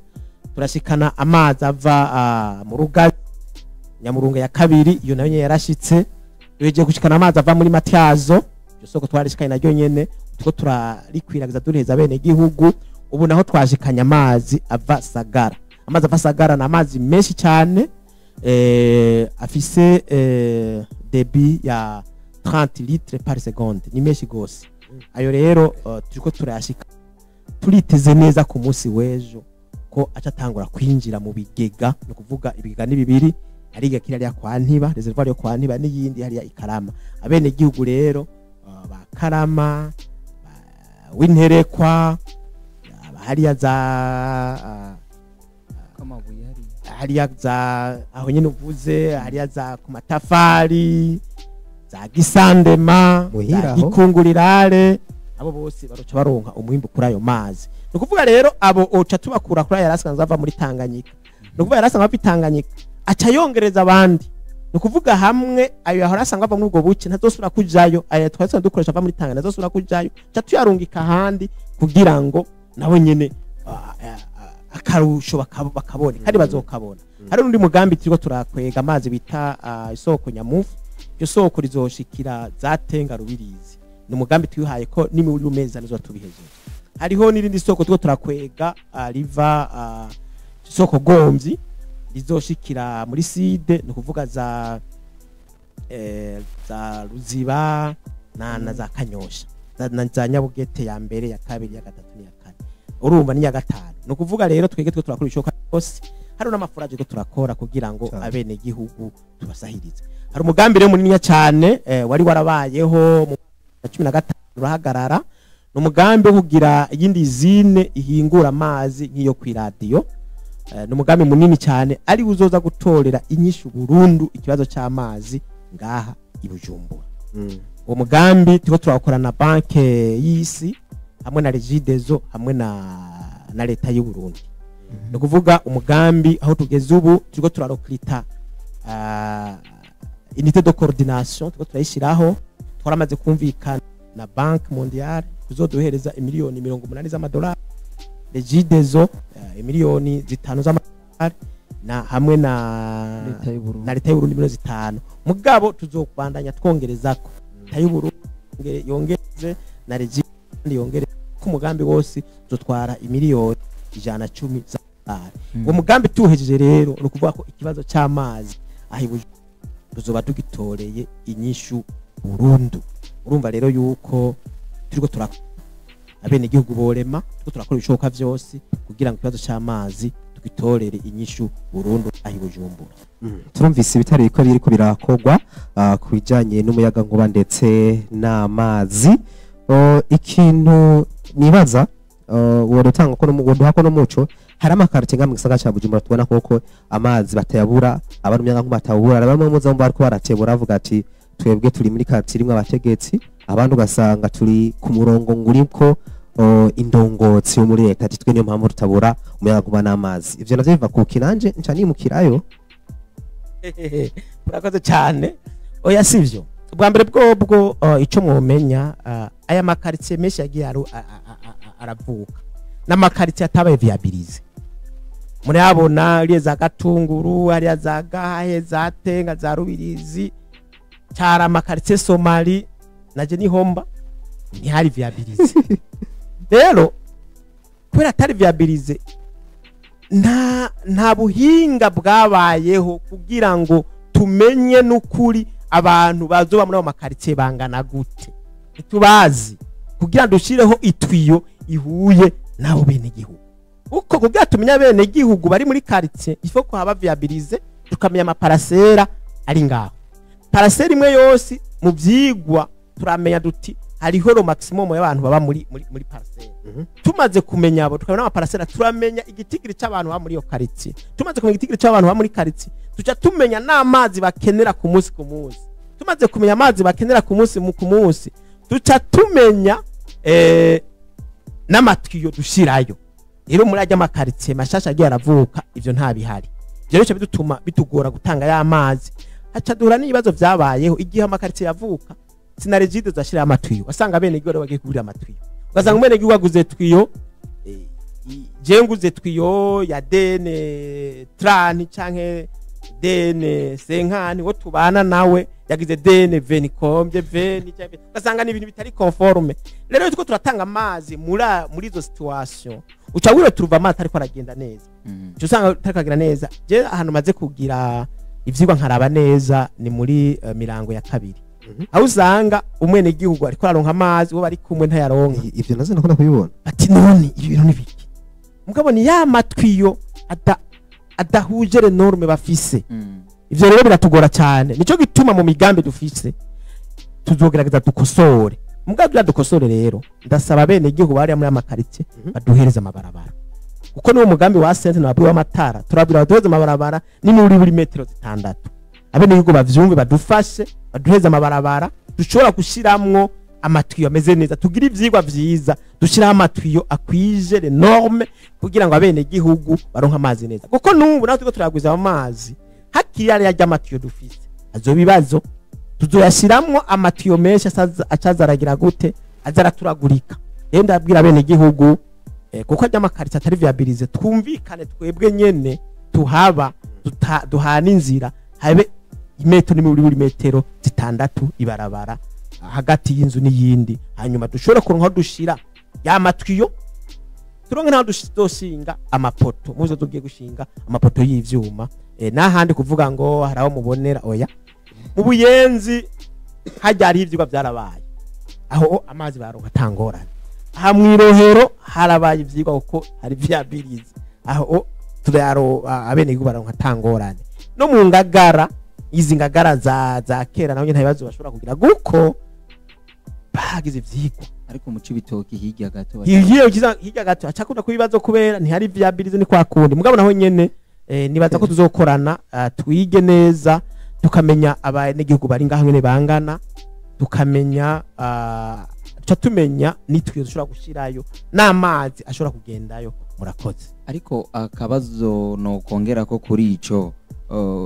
turashikana amazi ava mu Rugazi, Nyamurunga ya kabiri, iyo nayo nyene yarashitse. Duhejeje gushikana amazi ava muri Matyazo, iryo soko twarishikanye naryo nyene, tuko turarikwiragiza duheza bene gihugu. Ubu naho twashikanye amazi ava Sagara. Amazi ava Sagara ni amazi menshi cyane, afise débit ya 30 litres par seconde, ni menshi gose. Ayo rero turiko turayashika, turiteze neza ku munsi w'ejo ko aca atangura kwinjira mu bigega. Ni ukuvuga ibigega ni bibiri, hari igega kiri hariya kwa Ntiba, reservoir yo kwa Ntiba, n'iyindi hariya i Karama. Abene gihugu rero ba Karama, ba Winterekwa, hariya za kamabuye hariya, hariya za aho nyine uvuze, hariya za ku matafari, za Gisandema, Muhira za aho. Gikungurirare, abo bose baroca baronka umwimbu kuri ayo mazi. Ni ukuvuga rero abo oca tubakura kuri aya yarasanzwe ava muri Tanganyika. Ni ukuvuga yarasanzwe ava i Tanganyika aca yongereza abandi. Ni ukuvuga hamwe ayo yahora asanzwe ava muri ubwo buce ntazosubira kujayo, aya twari dusanzwe dukoresha ava muri Tanganyika ntazosubira kujayo, ca tuyarungika ahandi kugira ngo nabo nyene Akarusho bakabone kandi bazokabona. Hari n'undi mugambi turiko turakwega amazi bita isoko Nyamufu. Iryo soko rizoshikira za Tenga, Rubirizi. Ni umugambi twihaye ko nimuri umeza nizo tubihejeje. Hariho n'irindi soko turiko turakwega riva isoko Gomvyi, rizoshikira muri side, ni ukuvuga za Ruziba na za Kanyosha, na za Nyabugete ya mbere, ya kabiri, ya gatatu n'iya kane, urumva n'iya gatanu. Ni ukuvuga rero twege twe turakora ibishoboka byose. Hari n'ama forages ko turakora kugira ngo abene gihugu tubasahirize. Hari umugambi rero munini cyane wari warabayeho mu 15, urahagarara. Ni umugambi wo kugira iyindi zine ihingura amazi nk'iyo kw'iradiyo. Ni umugambi munini cyane ari uzoza gutorera inyishu burundu ikibazo cy'amazi ngaha i Bujumbura. Uwo mugambi turiko turawukora na Banque y'Isi hamwe na Regideso hamwe na leta y'u Burundi. Ni ukuvuga umugambi aho tugeze ubu, turiko turarecruta unité de coordination, turiko turayishyiraho. Twaramaze kumvikana na Banque Mondiale kuzoduhereza imiliyoni 80 z'amadolari, Regideso imiliyoni 5 z'amadolari, na hamwe na Leta y'u Burundi. Na leta y'u Burundi miliyoni 5. Mugabo tuzobandanya twongerezako, leta y'u Burundi yongereze na Regi yongere ku mugambi wose, tuzotwara imiliyoni 110 z'amadolari. Uwo mugambi tuhejeje rero, ni ukuvuga ko ikibazo cy'amazi aho i Bujumbura tuzoba tugitoreye inyishu burundu. Urumva rero yuko turiko turakora, abenegihugu borema, turiko turakora ibishoboka vyose kugira ngo ikibazo c'amazi tugitorere inyishu burundu aho i Bujumbura. Turumvise ibitari ko biriko birakorwa ku bijanye n'umuyagankuba ndetse n'amazi. Ikintu nibaza, wodutanga ko woduha ko n'umuco, hari ama quartiers nga mu gisagara ca Bujumbura tubona koko amazi batayabura, abantu umuyagankuba batawubura. Bamwe muza mumva bariko baratebura bavuga ati twebwe turi muri quartier imwe abategetsi, abandi ugasanga turi ku murongo nguriko indongotsi yo muri leta, ati twe niyo mpamvu tutabura umuyagankuba n'amazi. Ivyo navyo biva kuki? Nanje nca nimukirayo. Murakoze cyane. Oya, sivyo. Ubwa mbere bwobwo, ico mwomenya, aya ma quartiers menshi yagiye aravuka n'ama quartiers atabaye viabilisé. Murayabona ariya za Gatunguru, ariya za Gahahe, za Tenga, za Rubirizi, cyari ama quartiers Somali, naje nihomba ntihari viabilisé. Rero kubera atari viabilisé, nta buhinga bwabayeho kugira ngo tumenye n'ukuri abantu bazoba muri ayo ma quartiers bangana gute. Ntitubazi kugira dushireho itwiyo ihuye n'abo bene gihugu. Uko kugira tumenye abene gihugu bari muri quartier, il faut ko haba viabilisé, tukamenya ama parcelles ari ngaho. Parcelle imwe yose, mu vyigwa turamenya duti hariho le maximum y'abantu baba muri parcelle. Tumaze kumenya abo, tukabona ama parcelles, turamenya igitigiri c'abantu baba muri iyo quartier. Tumaze kumenya igitigiri c'abantu baba muri quartier, tuca tumenya n'amazi bakenera ku munsi ku munsi. Tumaze kumenya amazi bakenera ku munsi ku munsi, tuca tumenya n'amatiyo dushirayo. Rero muri ajya ama quartiers mashasha agiye aravuka, ivyo nta bihari. Ivyo rero bica bidutuma bitugora gutanga ya mazi. Haca duhura n'ibibazo vyabayeho igihe ama quartiers yavuka. Sina Regideso zashiraho amatiyo, wasanga bene gihugu bagiye kugurira amatiyo, ugasanga umwene gihugu aguze tuyau, je nguze tuyau ya DN 30 canke DN 50, wo tubana nawe yagize DN 20 combien 20 canke, ugasanga ni ibintu bitari conforme. Rero turiko turatanga amazi muri izo situation, uca wiro turuva amazi ariko aragenda neza, uca usanga atariko aragenda neza. Je ahantu maze kugira ivyigwa nkaraba neza ni muri Mirango ya kabiri, aho usanga umwene gihugu ariko araronka amazi, uwo bari kumwe ntayaronka. Ivyo nazo nakunda kubibona. Ati none ibi bintu ni biki? Mugabo ni ya matwiyo adahuje les normes bafise. Ivyo rero biratugora cyane. Nico gituma mu migambi dufise tuzogerageza dukosore. Mugabo bya dukosore rero, ndasaba bene igihugu bari muri ama quartiers baduhereza amabarabara, kuko niwo mugambi wa sente nabwiwe w'amatara. Turabwira baduhereze amabarabara ni muri buri metero 6. Abene igihugu bavyumve, badufashe, baduhereze amabarabara dushobora gushiramwo amatiyo ameze neza, tugira ivyigwa vyiza, dushiraho amatiyo akwije les normes kugira ngo abene igihugu baronke amazi neza. Kuko n'ubu naho turiko turagwiza amazi, hakiri hariya ry'amatiyo dufise azo bibazo, tuzoyashiramwo amatiyo menshi acaza aragira gute, aza araturagurika. Rero ndabwira abene igihugu Kuko ajya amakarita atari viabilisé, twumvikane twebwe nyene tuhaba, duhana inzira, habe imetero n'imwe buri metero 6 ibarabara hagati y'inzu n'iyindi, hanyuma dushobora kuronka aho dushira ya matwiyo, turonke n'aho dushinga amapoto muzo tugiye gushinga amapoto y'ivyuma. N'ahandi kuvuga ngo hari aho mubonera, oya, mu Buyenzi hajya hariho ivyigwa vyarabaye, aho amazi baronka atangorane. Aha mw'irohero harabaye ivyigwa kuko hari viabilisé, aho turaro abenegihugu baronka atangorane. No mu Ngagara, izi Ngagara za kera, naho nyene nta bibazo bashobora kugira guko bagize ivyigwa. Ariko mu Cibitoki hirya gato Hirya hirya gato acakunda kuba ibibazo kubera ntihari viabilisé, ni kwa kundi. Mugabo naho nyene nibaza ko tuzokorana, twige neza, tukamenya abanyagihugu bari ngaho nyene bangana, tukamenya, tuca tumenya n'itwiyo dushobora gushirayo n'amazi ashobora kugendayo. Murakoze. Ariko akabazo no kongera ko kuri ico,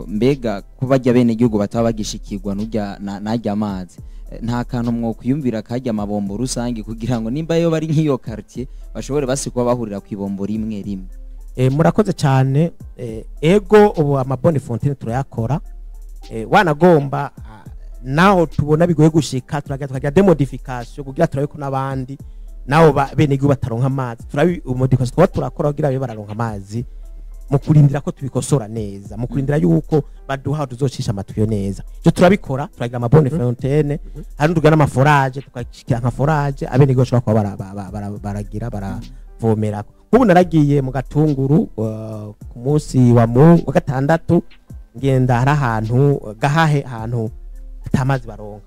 mbega kuba bene igihugu bataba bagishikirwa n'urya n'arya amazi, nta kantu mwokwiyumvira kajya amabombo rusange kugira ngo nimba yo bari nk'iyo quartier bashobore basi kuba bahurira ku ibombo rimwe rimwe? Murakoze cyane. Ego, ubu ama bornes fontaine turayakora. Wanagomba, naho tubona bigoye gushika, turagira tukagira des modifications kugira turabe ko n'abandi nabo bene igihugu bataronka amazi. Turabi modification tuba turakora kugira babe bararonka amazi mu kurindira ko tubikosora neza, mu kurindira yuko baduha tuzocisha amatuyo neza. Ivyo turabikora, turagira ama bornes fontaine, hari n'utugira n'ama forage, tukashikira nka forage abenegihugu bashobora kuba baragira baravomerako. Nk'ubu naragiye mu Gatunguru, ku munsi wa mu wa gatandatu, ngenda hari ahantu, gahahe, ahantu atamazi baronka.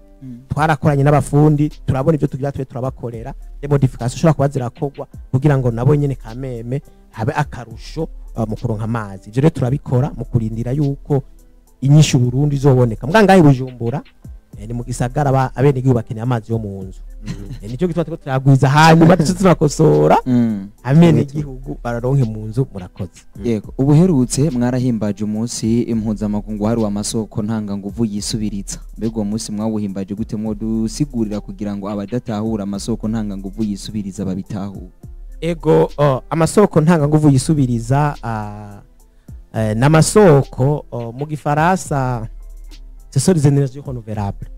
Twarakoranye n'abafundi, turabona ibyo tugira, tube turabakorera des modifications ushobora kuba zirakorwa kugira ngo nabo nyene kameme habe akarusho, mu kuronka amazi. Ivyo rero turabikora mu kurindira yuko inyishu Burundi izoboneka. Mbwa ngahe Bujumbura, ni mu gisagara, abenegihugu bakeneye amazi yo mu nzu. Nicyo gituma turiko turagwiza, hanyuma duce tunakosora, abenegihugu bararonke mu nzu. Murakoze. Yego, ubuherutse mwarahimbaje umunsi impuzamakungu wahariwe amasoko ntanganguvu yisubiriza. Mbega uwo munsi mwawuhimbaje gute? Mwodusigurira kugira ngo abadatahura amasoko ntanganguvu yisubiriza babitahure. Ego, amasoko ntanganguvu yisubiriza, n'amasoko, mu gifaransa ce sont les énergies renouvelables.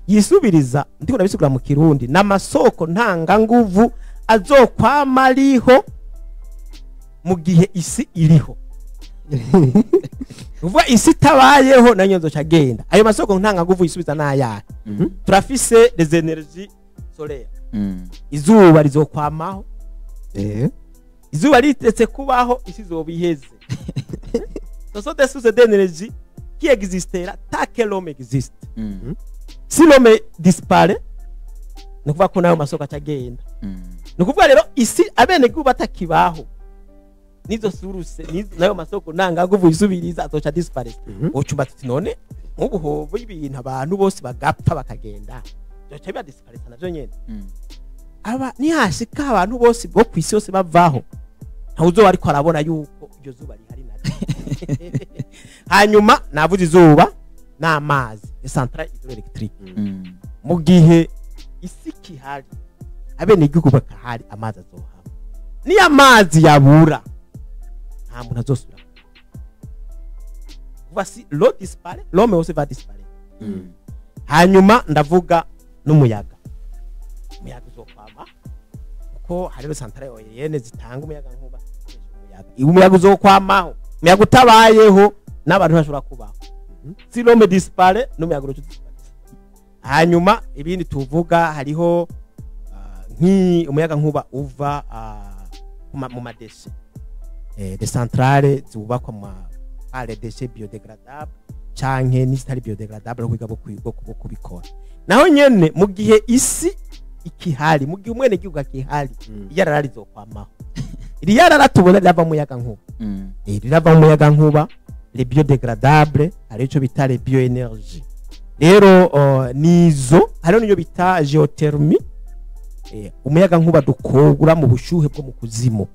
Yisubiriza, ndiko ndabisigura mu Kirundi, n'amasoko ntanganguvu azokwama ariho mu gihe isi iriho. Uvuga isi itabayeho nayo nzoca agenda. Ayo masoko ntanganguvu yisubiza n'ayahe? Turafise les énergies solaires, izuba rizokwamaho. Izuba ritetse kubaho, isi izoba iheze. Ce sont des sources d'énergie qui existera tant que l'homme existe. Si l'homme disparaît, ni ukuvuga ko nayo masoko acagenda. Ni ukuvuga rero isi abenegihugu batakibaho, nizo source nayo masoko ntanganguvu yisubiriza azoca disparaître. Ucumba tuti none nk'ubu hoba ibintu abantu bose bagapfa bakagenda, byoca biba disparaître navyo nyene. Aba nihashika abantu bose bo kwisi yose bavaho, ntawe uzoba ariko arabona yuko iryo zuba rihari naryo. Hanyuma navuze izuba n'amazi, centrale hydroélectrique. Mu gihe isi kihari, abenegihugu bakahari, amazi azohaba. Niyo amazi yabura, nta muntu azosubira kuva. Si l'eau disparaît, l'homme aussi va disparaître. Hanyuma ndavuga n'umuyaga. Umuyaga uzokwama kuko hariho centrale éolienne zitanga umuyaga nkuba. Umuyaga uzokwamaho. Umuyaga utabayeho, n'abantu bashobora kubaho. Si l'homme disparaît, n'umuyaga uroca disparaît. Hanyuma ibindi tuvuga, hariho nk'i umuyaga nkuba uva mu ma déchets, des centrales zubakwa mu par les déchets biodégradables canke n'izitari biodégradables, kwiga bwo kubikora. Naho nyene mu gihe isi ikihari, mu gihe umwenegihugu akihari, iyarara rizokwamaho. Iri yarara tubona rirava mu muyaga nkuba. Rirava mu muyaga nkuba, les biodégradables, hari ico bita les bioénergie. Rero nizo, hariho niyo bita géothermie, umuyaga nkuba dukogura mu bushuhe bwo mu kuzimu.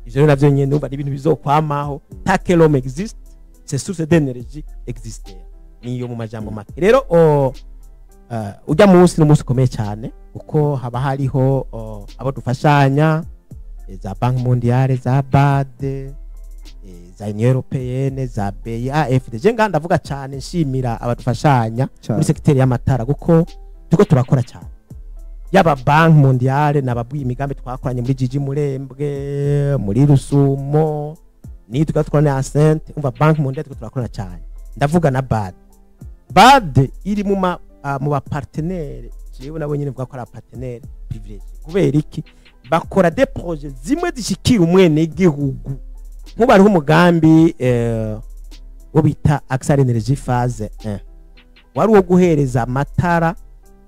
Ivyo rero navyo nyene umva ni ibintu bizokwamaho tant que l'homme existe, ces sources d'énergie existent. Niyo mu majambo make. Rero ujya munsi ni umunsi ukomeye cyane kuko haba hariho abo dufashanya. za Banque Mondiale, za BAD, za Union Européenne, za BAFD. Je nga ndavuga cyane nshimira abadufashanya muri secteur y'amatara, kuko turiko turakora cyane. Yaba Banque Mondiale nababwiye imigambi twakoranye muri Jiji Murembwe, muri Rusumo, ni tugatwara na Ascent. Umva, Banque Mondiale turiko turakora cyane. Ndavuga na BAD. BAD iri mu ba partenaire, jewe nabo nyine mvuga ko ari partenaire privilégié. Kubera iki? Bakora des projets zimwe zishikira umwene gihugu. Nk'ubu hariho umugambi wo bita Accès à l'énergie phase 1, wari uwo guhereza amatara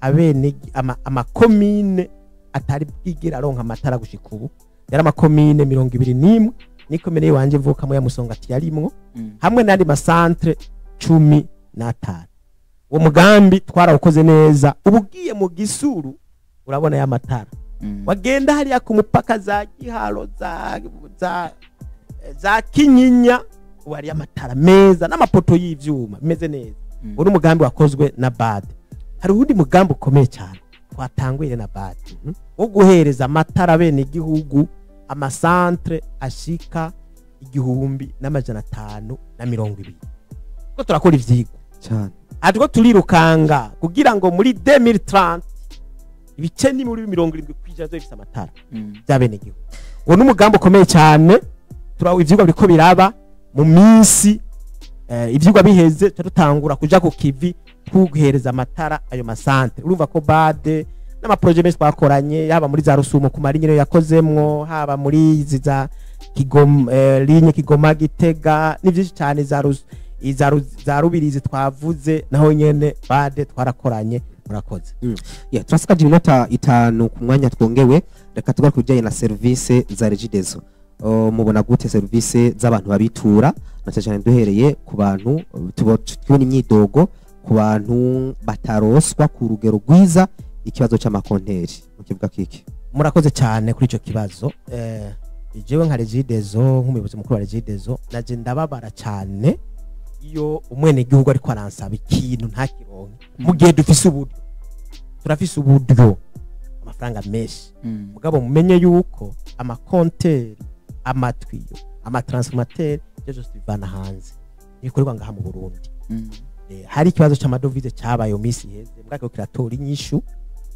abene amakomine atari bwigera aronka amatara gushika ubu. Yari amakomine 21, n'ikomine iwanje mvukamo ya Musongati yarimwo, hamwe n'andi masantre 15. Uwo mugambi twarawukoze neza. Ubu ugiye mu Gisuru urabona y'amatara, wagenda hariya ku mupaka za Giharo, za Kinyinya, ubu hariyo amatara meza n'amapoto y'ivyuma bimeze neza. Uwo ni umugambi wakozwe na BAD. Hari uwundi mugambi ukomeye cyane twatanguye na BAD wo guhereza amatara bene igihugu, amasantre ashika 1520. Ko turakora ivyigwa cyane. Ariko turirukanga kugira ngo muri 2030 ibice ni muri 70% bifise amatara by'abene igihugu. Uwo ni umugambi ukomeye cyane. Turawo ivyigwa biriko biraba mu minsi, ivyigwa biheze tutangura kuja ku kivi kuguhereza amatara ayo masantre. Urumva ko BAD n'amaprojet menshi twakoranye, yaba muri za Rusumo ku marinyero yakozemwo, haba muri izi za Kigoma, ligne Kigoma Gitega, ni byinshi cyane, za Rubirizi twavuze, naho nyene BAD twarakoranye. Murakoze. Yeah, turasigaje iminota 5 ku mwanya twongewe. Reka tugaruke ku bijyanye na serivisi za Regideso. Mubona gute serivisi z'abantu babitura, na cyane cyane duhereye ku bantu tubona imyidogo ku bantu bataroswa ku rugero rwiza ikibazo c'amakonteri, mukivuga kiki? Murakoze cyane kuri ico kibazo. Jewe nka Regideso, nk'umuyobozi mukuru wa Regideso, naje ndababara cyane iyo umwene gihugu ariko aransaba ikintu ntakironke mu gihe dufise uburyo. Turafise uburyo, amafaranga menshi. Mugabo mumenye yuko amakonteri, amatwiyo, amatransformateur, ibyo byose bivana hanze, ibikorwa ngaha mu Burundi. Hari ikibazo c'amadovize cyabaye mu minsi iheze, mbwako kiratora inyishu,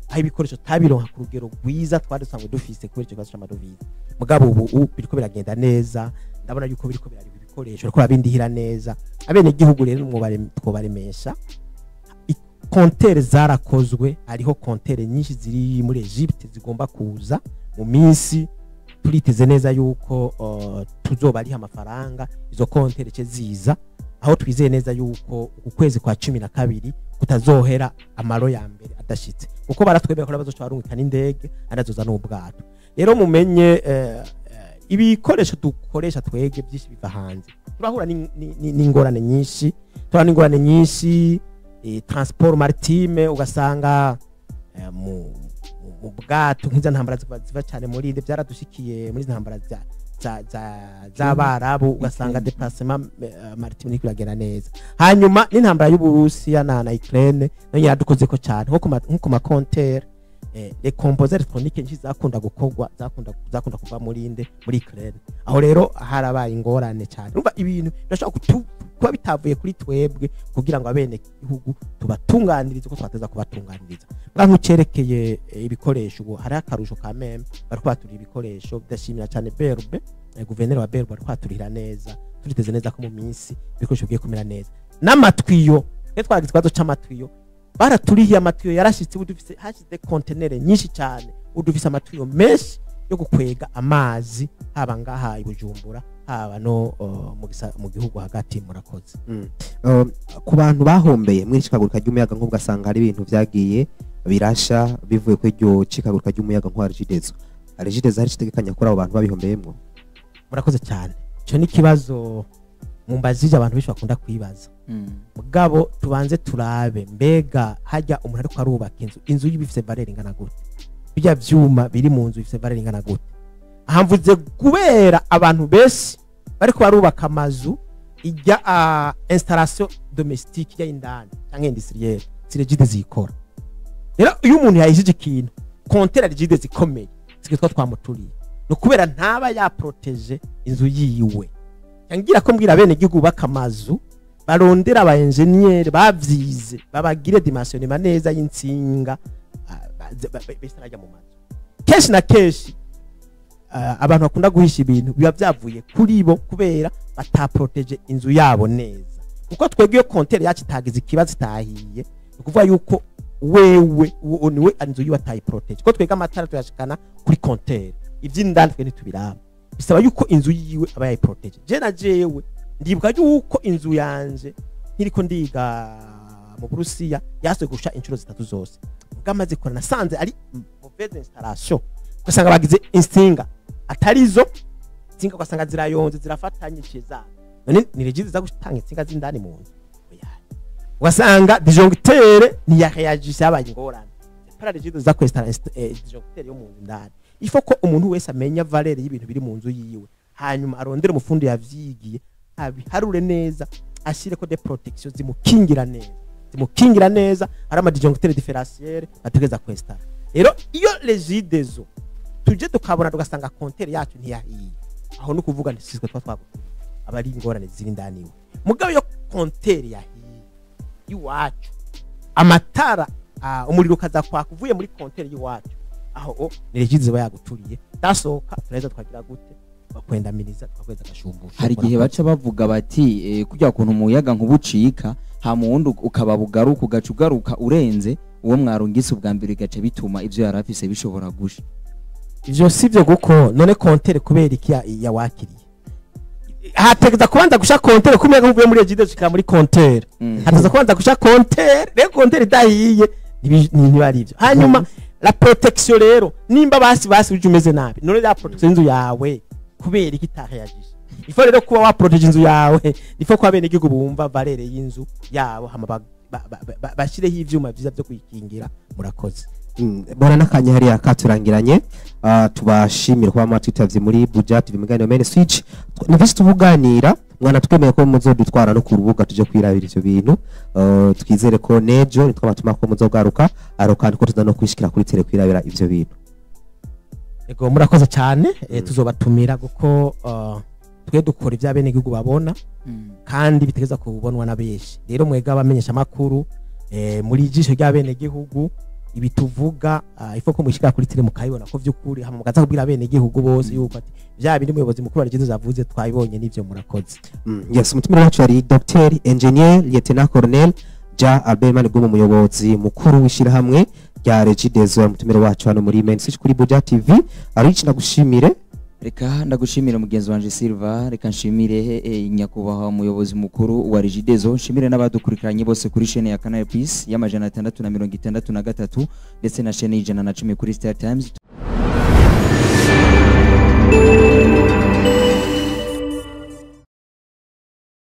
aho ibikoresho tabironka ku rugero rwiza twari dusanzwe dufise kubera ico kibazo c'amadovize. Mugabo ubu biriko biragenda neza, ndabona yuko biriko birariha ibikoresho, biriko birabindihira neza. Abene gihugu rero twobaremesha, kontere zarakozwe, hariho kontere nyinshi ziri muri Egypte zigomba kuza mu minsi. Turiteze neza yuko tuzobariha amafaranga izo kontere ce ziza, aho twizeye neza yuko uku kwezi kwa 12 kutazohera amaro ya mbere adashitse, kuko baratwemera ko bazoca barungika n'indege anazoza n'ubwato. Rero mumenye ibikoresho dukoresha twege byinshi biva hanze. Turahura n'ingorane nyinshi, turahura n'ingorane nyinshi, transport maritime, ugasanga mu bwato nk'izo ntambara ziva cyane muri inde, byaradushikiye muri izo ntambara z'abarabu, ugasanga déplacement maritime niko iragenda neza. Hanyuma n'intambara y'Uburusiya na Ukraine nayo yaradukoze ko cyane, nko ku makontere, les composants électroniques nyinshi zakunda gukorwa, zakunda kuva muri inde, muri Ukraine. Aho rero harabaye ingorane cyane. Urumva ibintu birashobora kuba bitavuye kuri twebwe kugira ngo abene igihugu tubatunganirize uko twateza kubatunganiriza. Bwa nkucerekeye ibikoresho, ubu hari akarusho ka meme bariko baturira ibikoresho. Ndashimira cyane BRB, guverineri wa BRB ariko aturira neza. Turiteze neza ko mu minsi ibikoresho bigiye kumera neza. N'amatwiyo, twe twagize ikibazo c'amatwiyo, baraturihiye amatiyo yarashitse. Ubu dufise hashize kontenere nyinshi cyane, ubu dufise amatiyo menshi yo gukwega amazi, haba ngaha i Bujumbura, haba no mu gihugu hagati. Murakoze. Ku bantu bahombeye muri cikagurika ry'umuyaga nkuba, ugasanga hari ibintu vyagiye birasha bivuye ku iryo cikagurika ry'umuyaga nkuba, Regideso hari itegekanya kuri abo bantu babihombeyemwo? Murakoze cyane. Ico ni ikibazo mumbazije abantu benshi bakunda kwibaza. Mugabo tubanze turabe, mbega hajya umuntu ariko arubaka inzu, inzu y'ibifise valeur ingana gute? Bijya vyuma biri mu nzu bifise valeur ingana gute? Aha mvuze kubera abantu benshi bariko barubaka amazu, ijya installation domestique ya indani canke industrielle, si Regideso zikora. Rero iyo umuntu yahishije ikintu, compteur Regideso zikomeye zikitwa twamuturiye. Ni ukubera ntaba yaproteje inzu yiwe. Ngira ko mbwira bene igihugu bubaka amazu, barondera aba engineer bavyize, babagire dimensionnement neza y'insinga bese mu mazu. Kenshi na kenshi abantu bakunda guhisha ibintu biba byavuye kuri bo kubera bataproteje inzu yabo neza. Kuko twebwe iyo compteur yacu itagize ikibazo, itahiye, ni ukuvuga yuko wewe uwo niwe inzu yiwe atayiproteje, kuko twebwe amatara tuyashikana kuri compteur, ivy'indani twe ntitubiraba. Bisaba yuko inzu yiwe aba yayiproteje. Je na jewe ndibuka yuko inzu yanje nkiriko ndiga mu Burusiya yasuye gusha inshuro zitatu zose. Ubwo amaze kora nasanze ari mauvaise installation, ugasanga bagize insinga atarizo, insinga ugasanga zirayonze, zirafatanye zazo. None ni Regideso za gutanga insinga z'indani mu nzu? Oya. Ugasanga disjoncteur ntiyareagisse, yabaye ingorane. Pas Regideso za kwinstalla disjoncteur yo mu nzu indani. Il faut ko umuntu wese amenya valeur y'ibintu biri mu nzu yiwe, hanyuma arondere umufundi yavyigiye, abiharure neza, ashireko des protections zimukingira neza, zimukingira neza. Ari ama disjoncteur différentiel bategereza kwinstalla. Rero iyo Regideso tuje tukabona tugasanga compteur yacu ntiyahiye, aho no kuvuga nti siswe twa twagutuye, aba ari ingorane ziri indani iwe. Mugabo iyo compteur yahiye iwacu, amatara umuriro ukaza kwaka uvuye muri compteur y'iwacu, aho o ni Regideso iba yaguturiye. Dasohoka turaheza twagira gute? Bakwendamiriza, twakweza agashumbusho. Hari igihe baca bavuga bati kurya kuntu umuyaga nkubucika, hama uwundi ukaba bugaruka, ugaca ugaruka urenze uwo mwarungitse ubwa mbere, bigaca bituma ivyo yari afise bishobora gusha. Ivyo sivyo, kuko none compteur kubera iki yawakiriye? Hategeza kubanza gusha compteur kumwe uvuye muri Regideso ushika muri compteur. Hategeza kubanza gusha compteur. Rero compteur idahiye ntiba ari ivyo. Hanyuma la protection rero, nimba basi uje umeze nabi, none la protection inzu yawe kubera iki itareagije? Il faut rero kuba wa protege inzu yawe. Il faut ko abenegihugu bumva valeur y'inzu yabo, hama bashireho ivyuma vyiza vyo kuyikingira. Murakoze. Bora n'akanya hariya katurangiranye. Tubashimire kuba mwatwitavye muri Buja TV Muganiro Main Switch. Ni vyinshi tubuganira, mwana twemeye ko muzodutwara no ku rubuga tuje kwirabira ivyo bintu. Twizere ko nejo nitwabatuma ko muzogaruka aro, kandi ko tuza no kwishikira kuri tele kwirabira ivyo bintu. Ego, murakoze cyane. Tuzobatumira kuko twe dukora ibyo abenegihugu babona kandi bitegeza kubonwa na benshi. Rero mwega abamenyesha makuru muri ijisho ry'abenegihugu, ibi tuvuga ifo ko mushika kuri tele mukayibona ko vy'ukuri, hama mukaza kubwira abenegihugu bose yuko ati vya bindi umuyobozi mukuru wa Regideso avuze twabibonye n'ivyo. Murakoze. Yes, umutumire wacu yari Dr Engineer Lieutenant Colonel Ja Albert Manigomwe, umuyobozi mukuru w'ishirahamwe rya Regideso, umutumire wacu hano muri Main Switch kuri Buja TV. Arici ndagushimire. Reka ndagushimire mugenzi wanje Silva, reka nshimire nyakubahwa umuyobozi mukuru wa Regideso, nshimire n'abadukurikiranye bose kuri chaîne ya Canal Plus y'663 ndetse na chaîne y'110 kuri Star Times.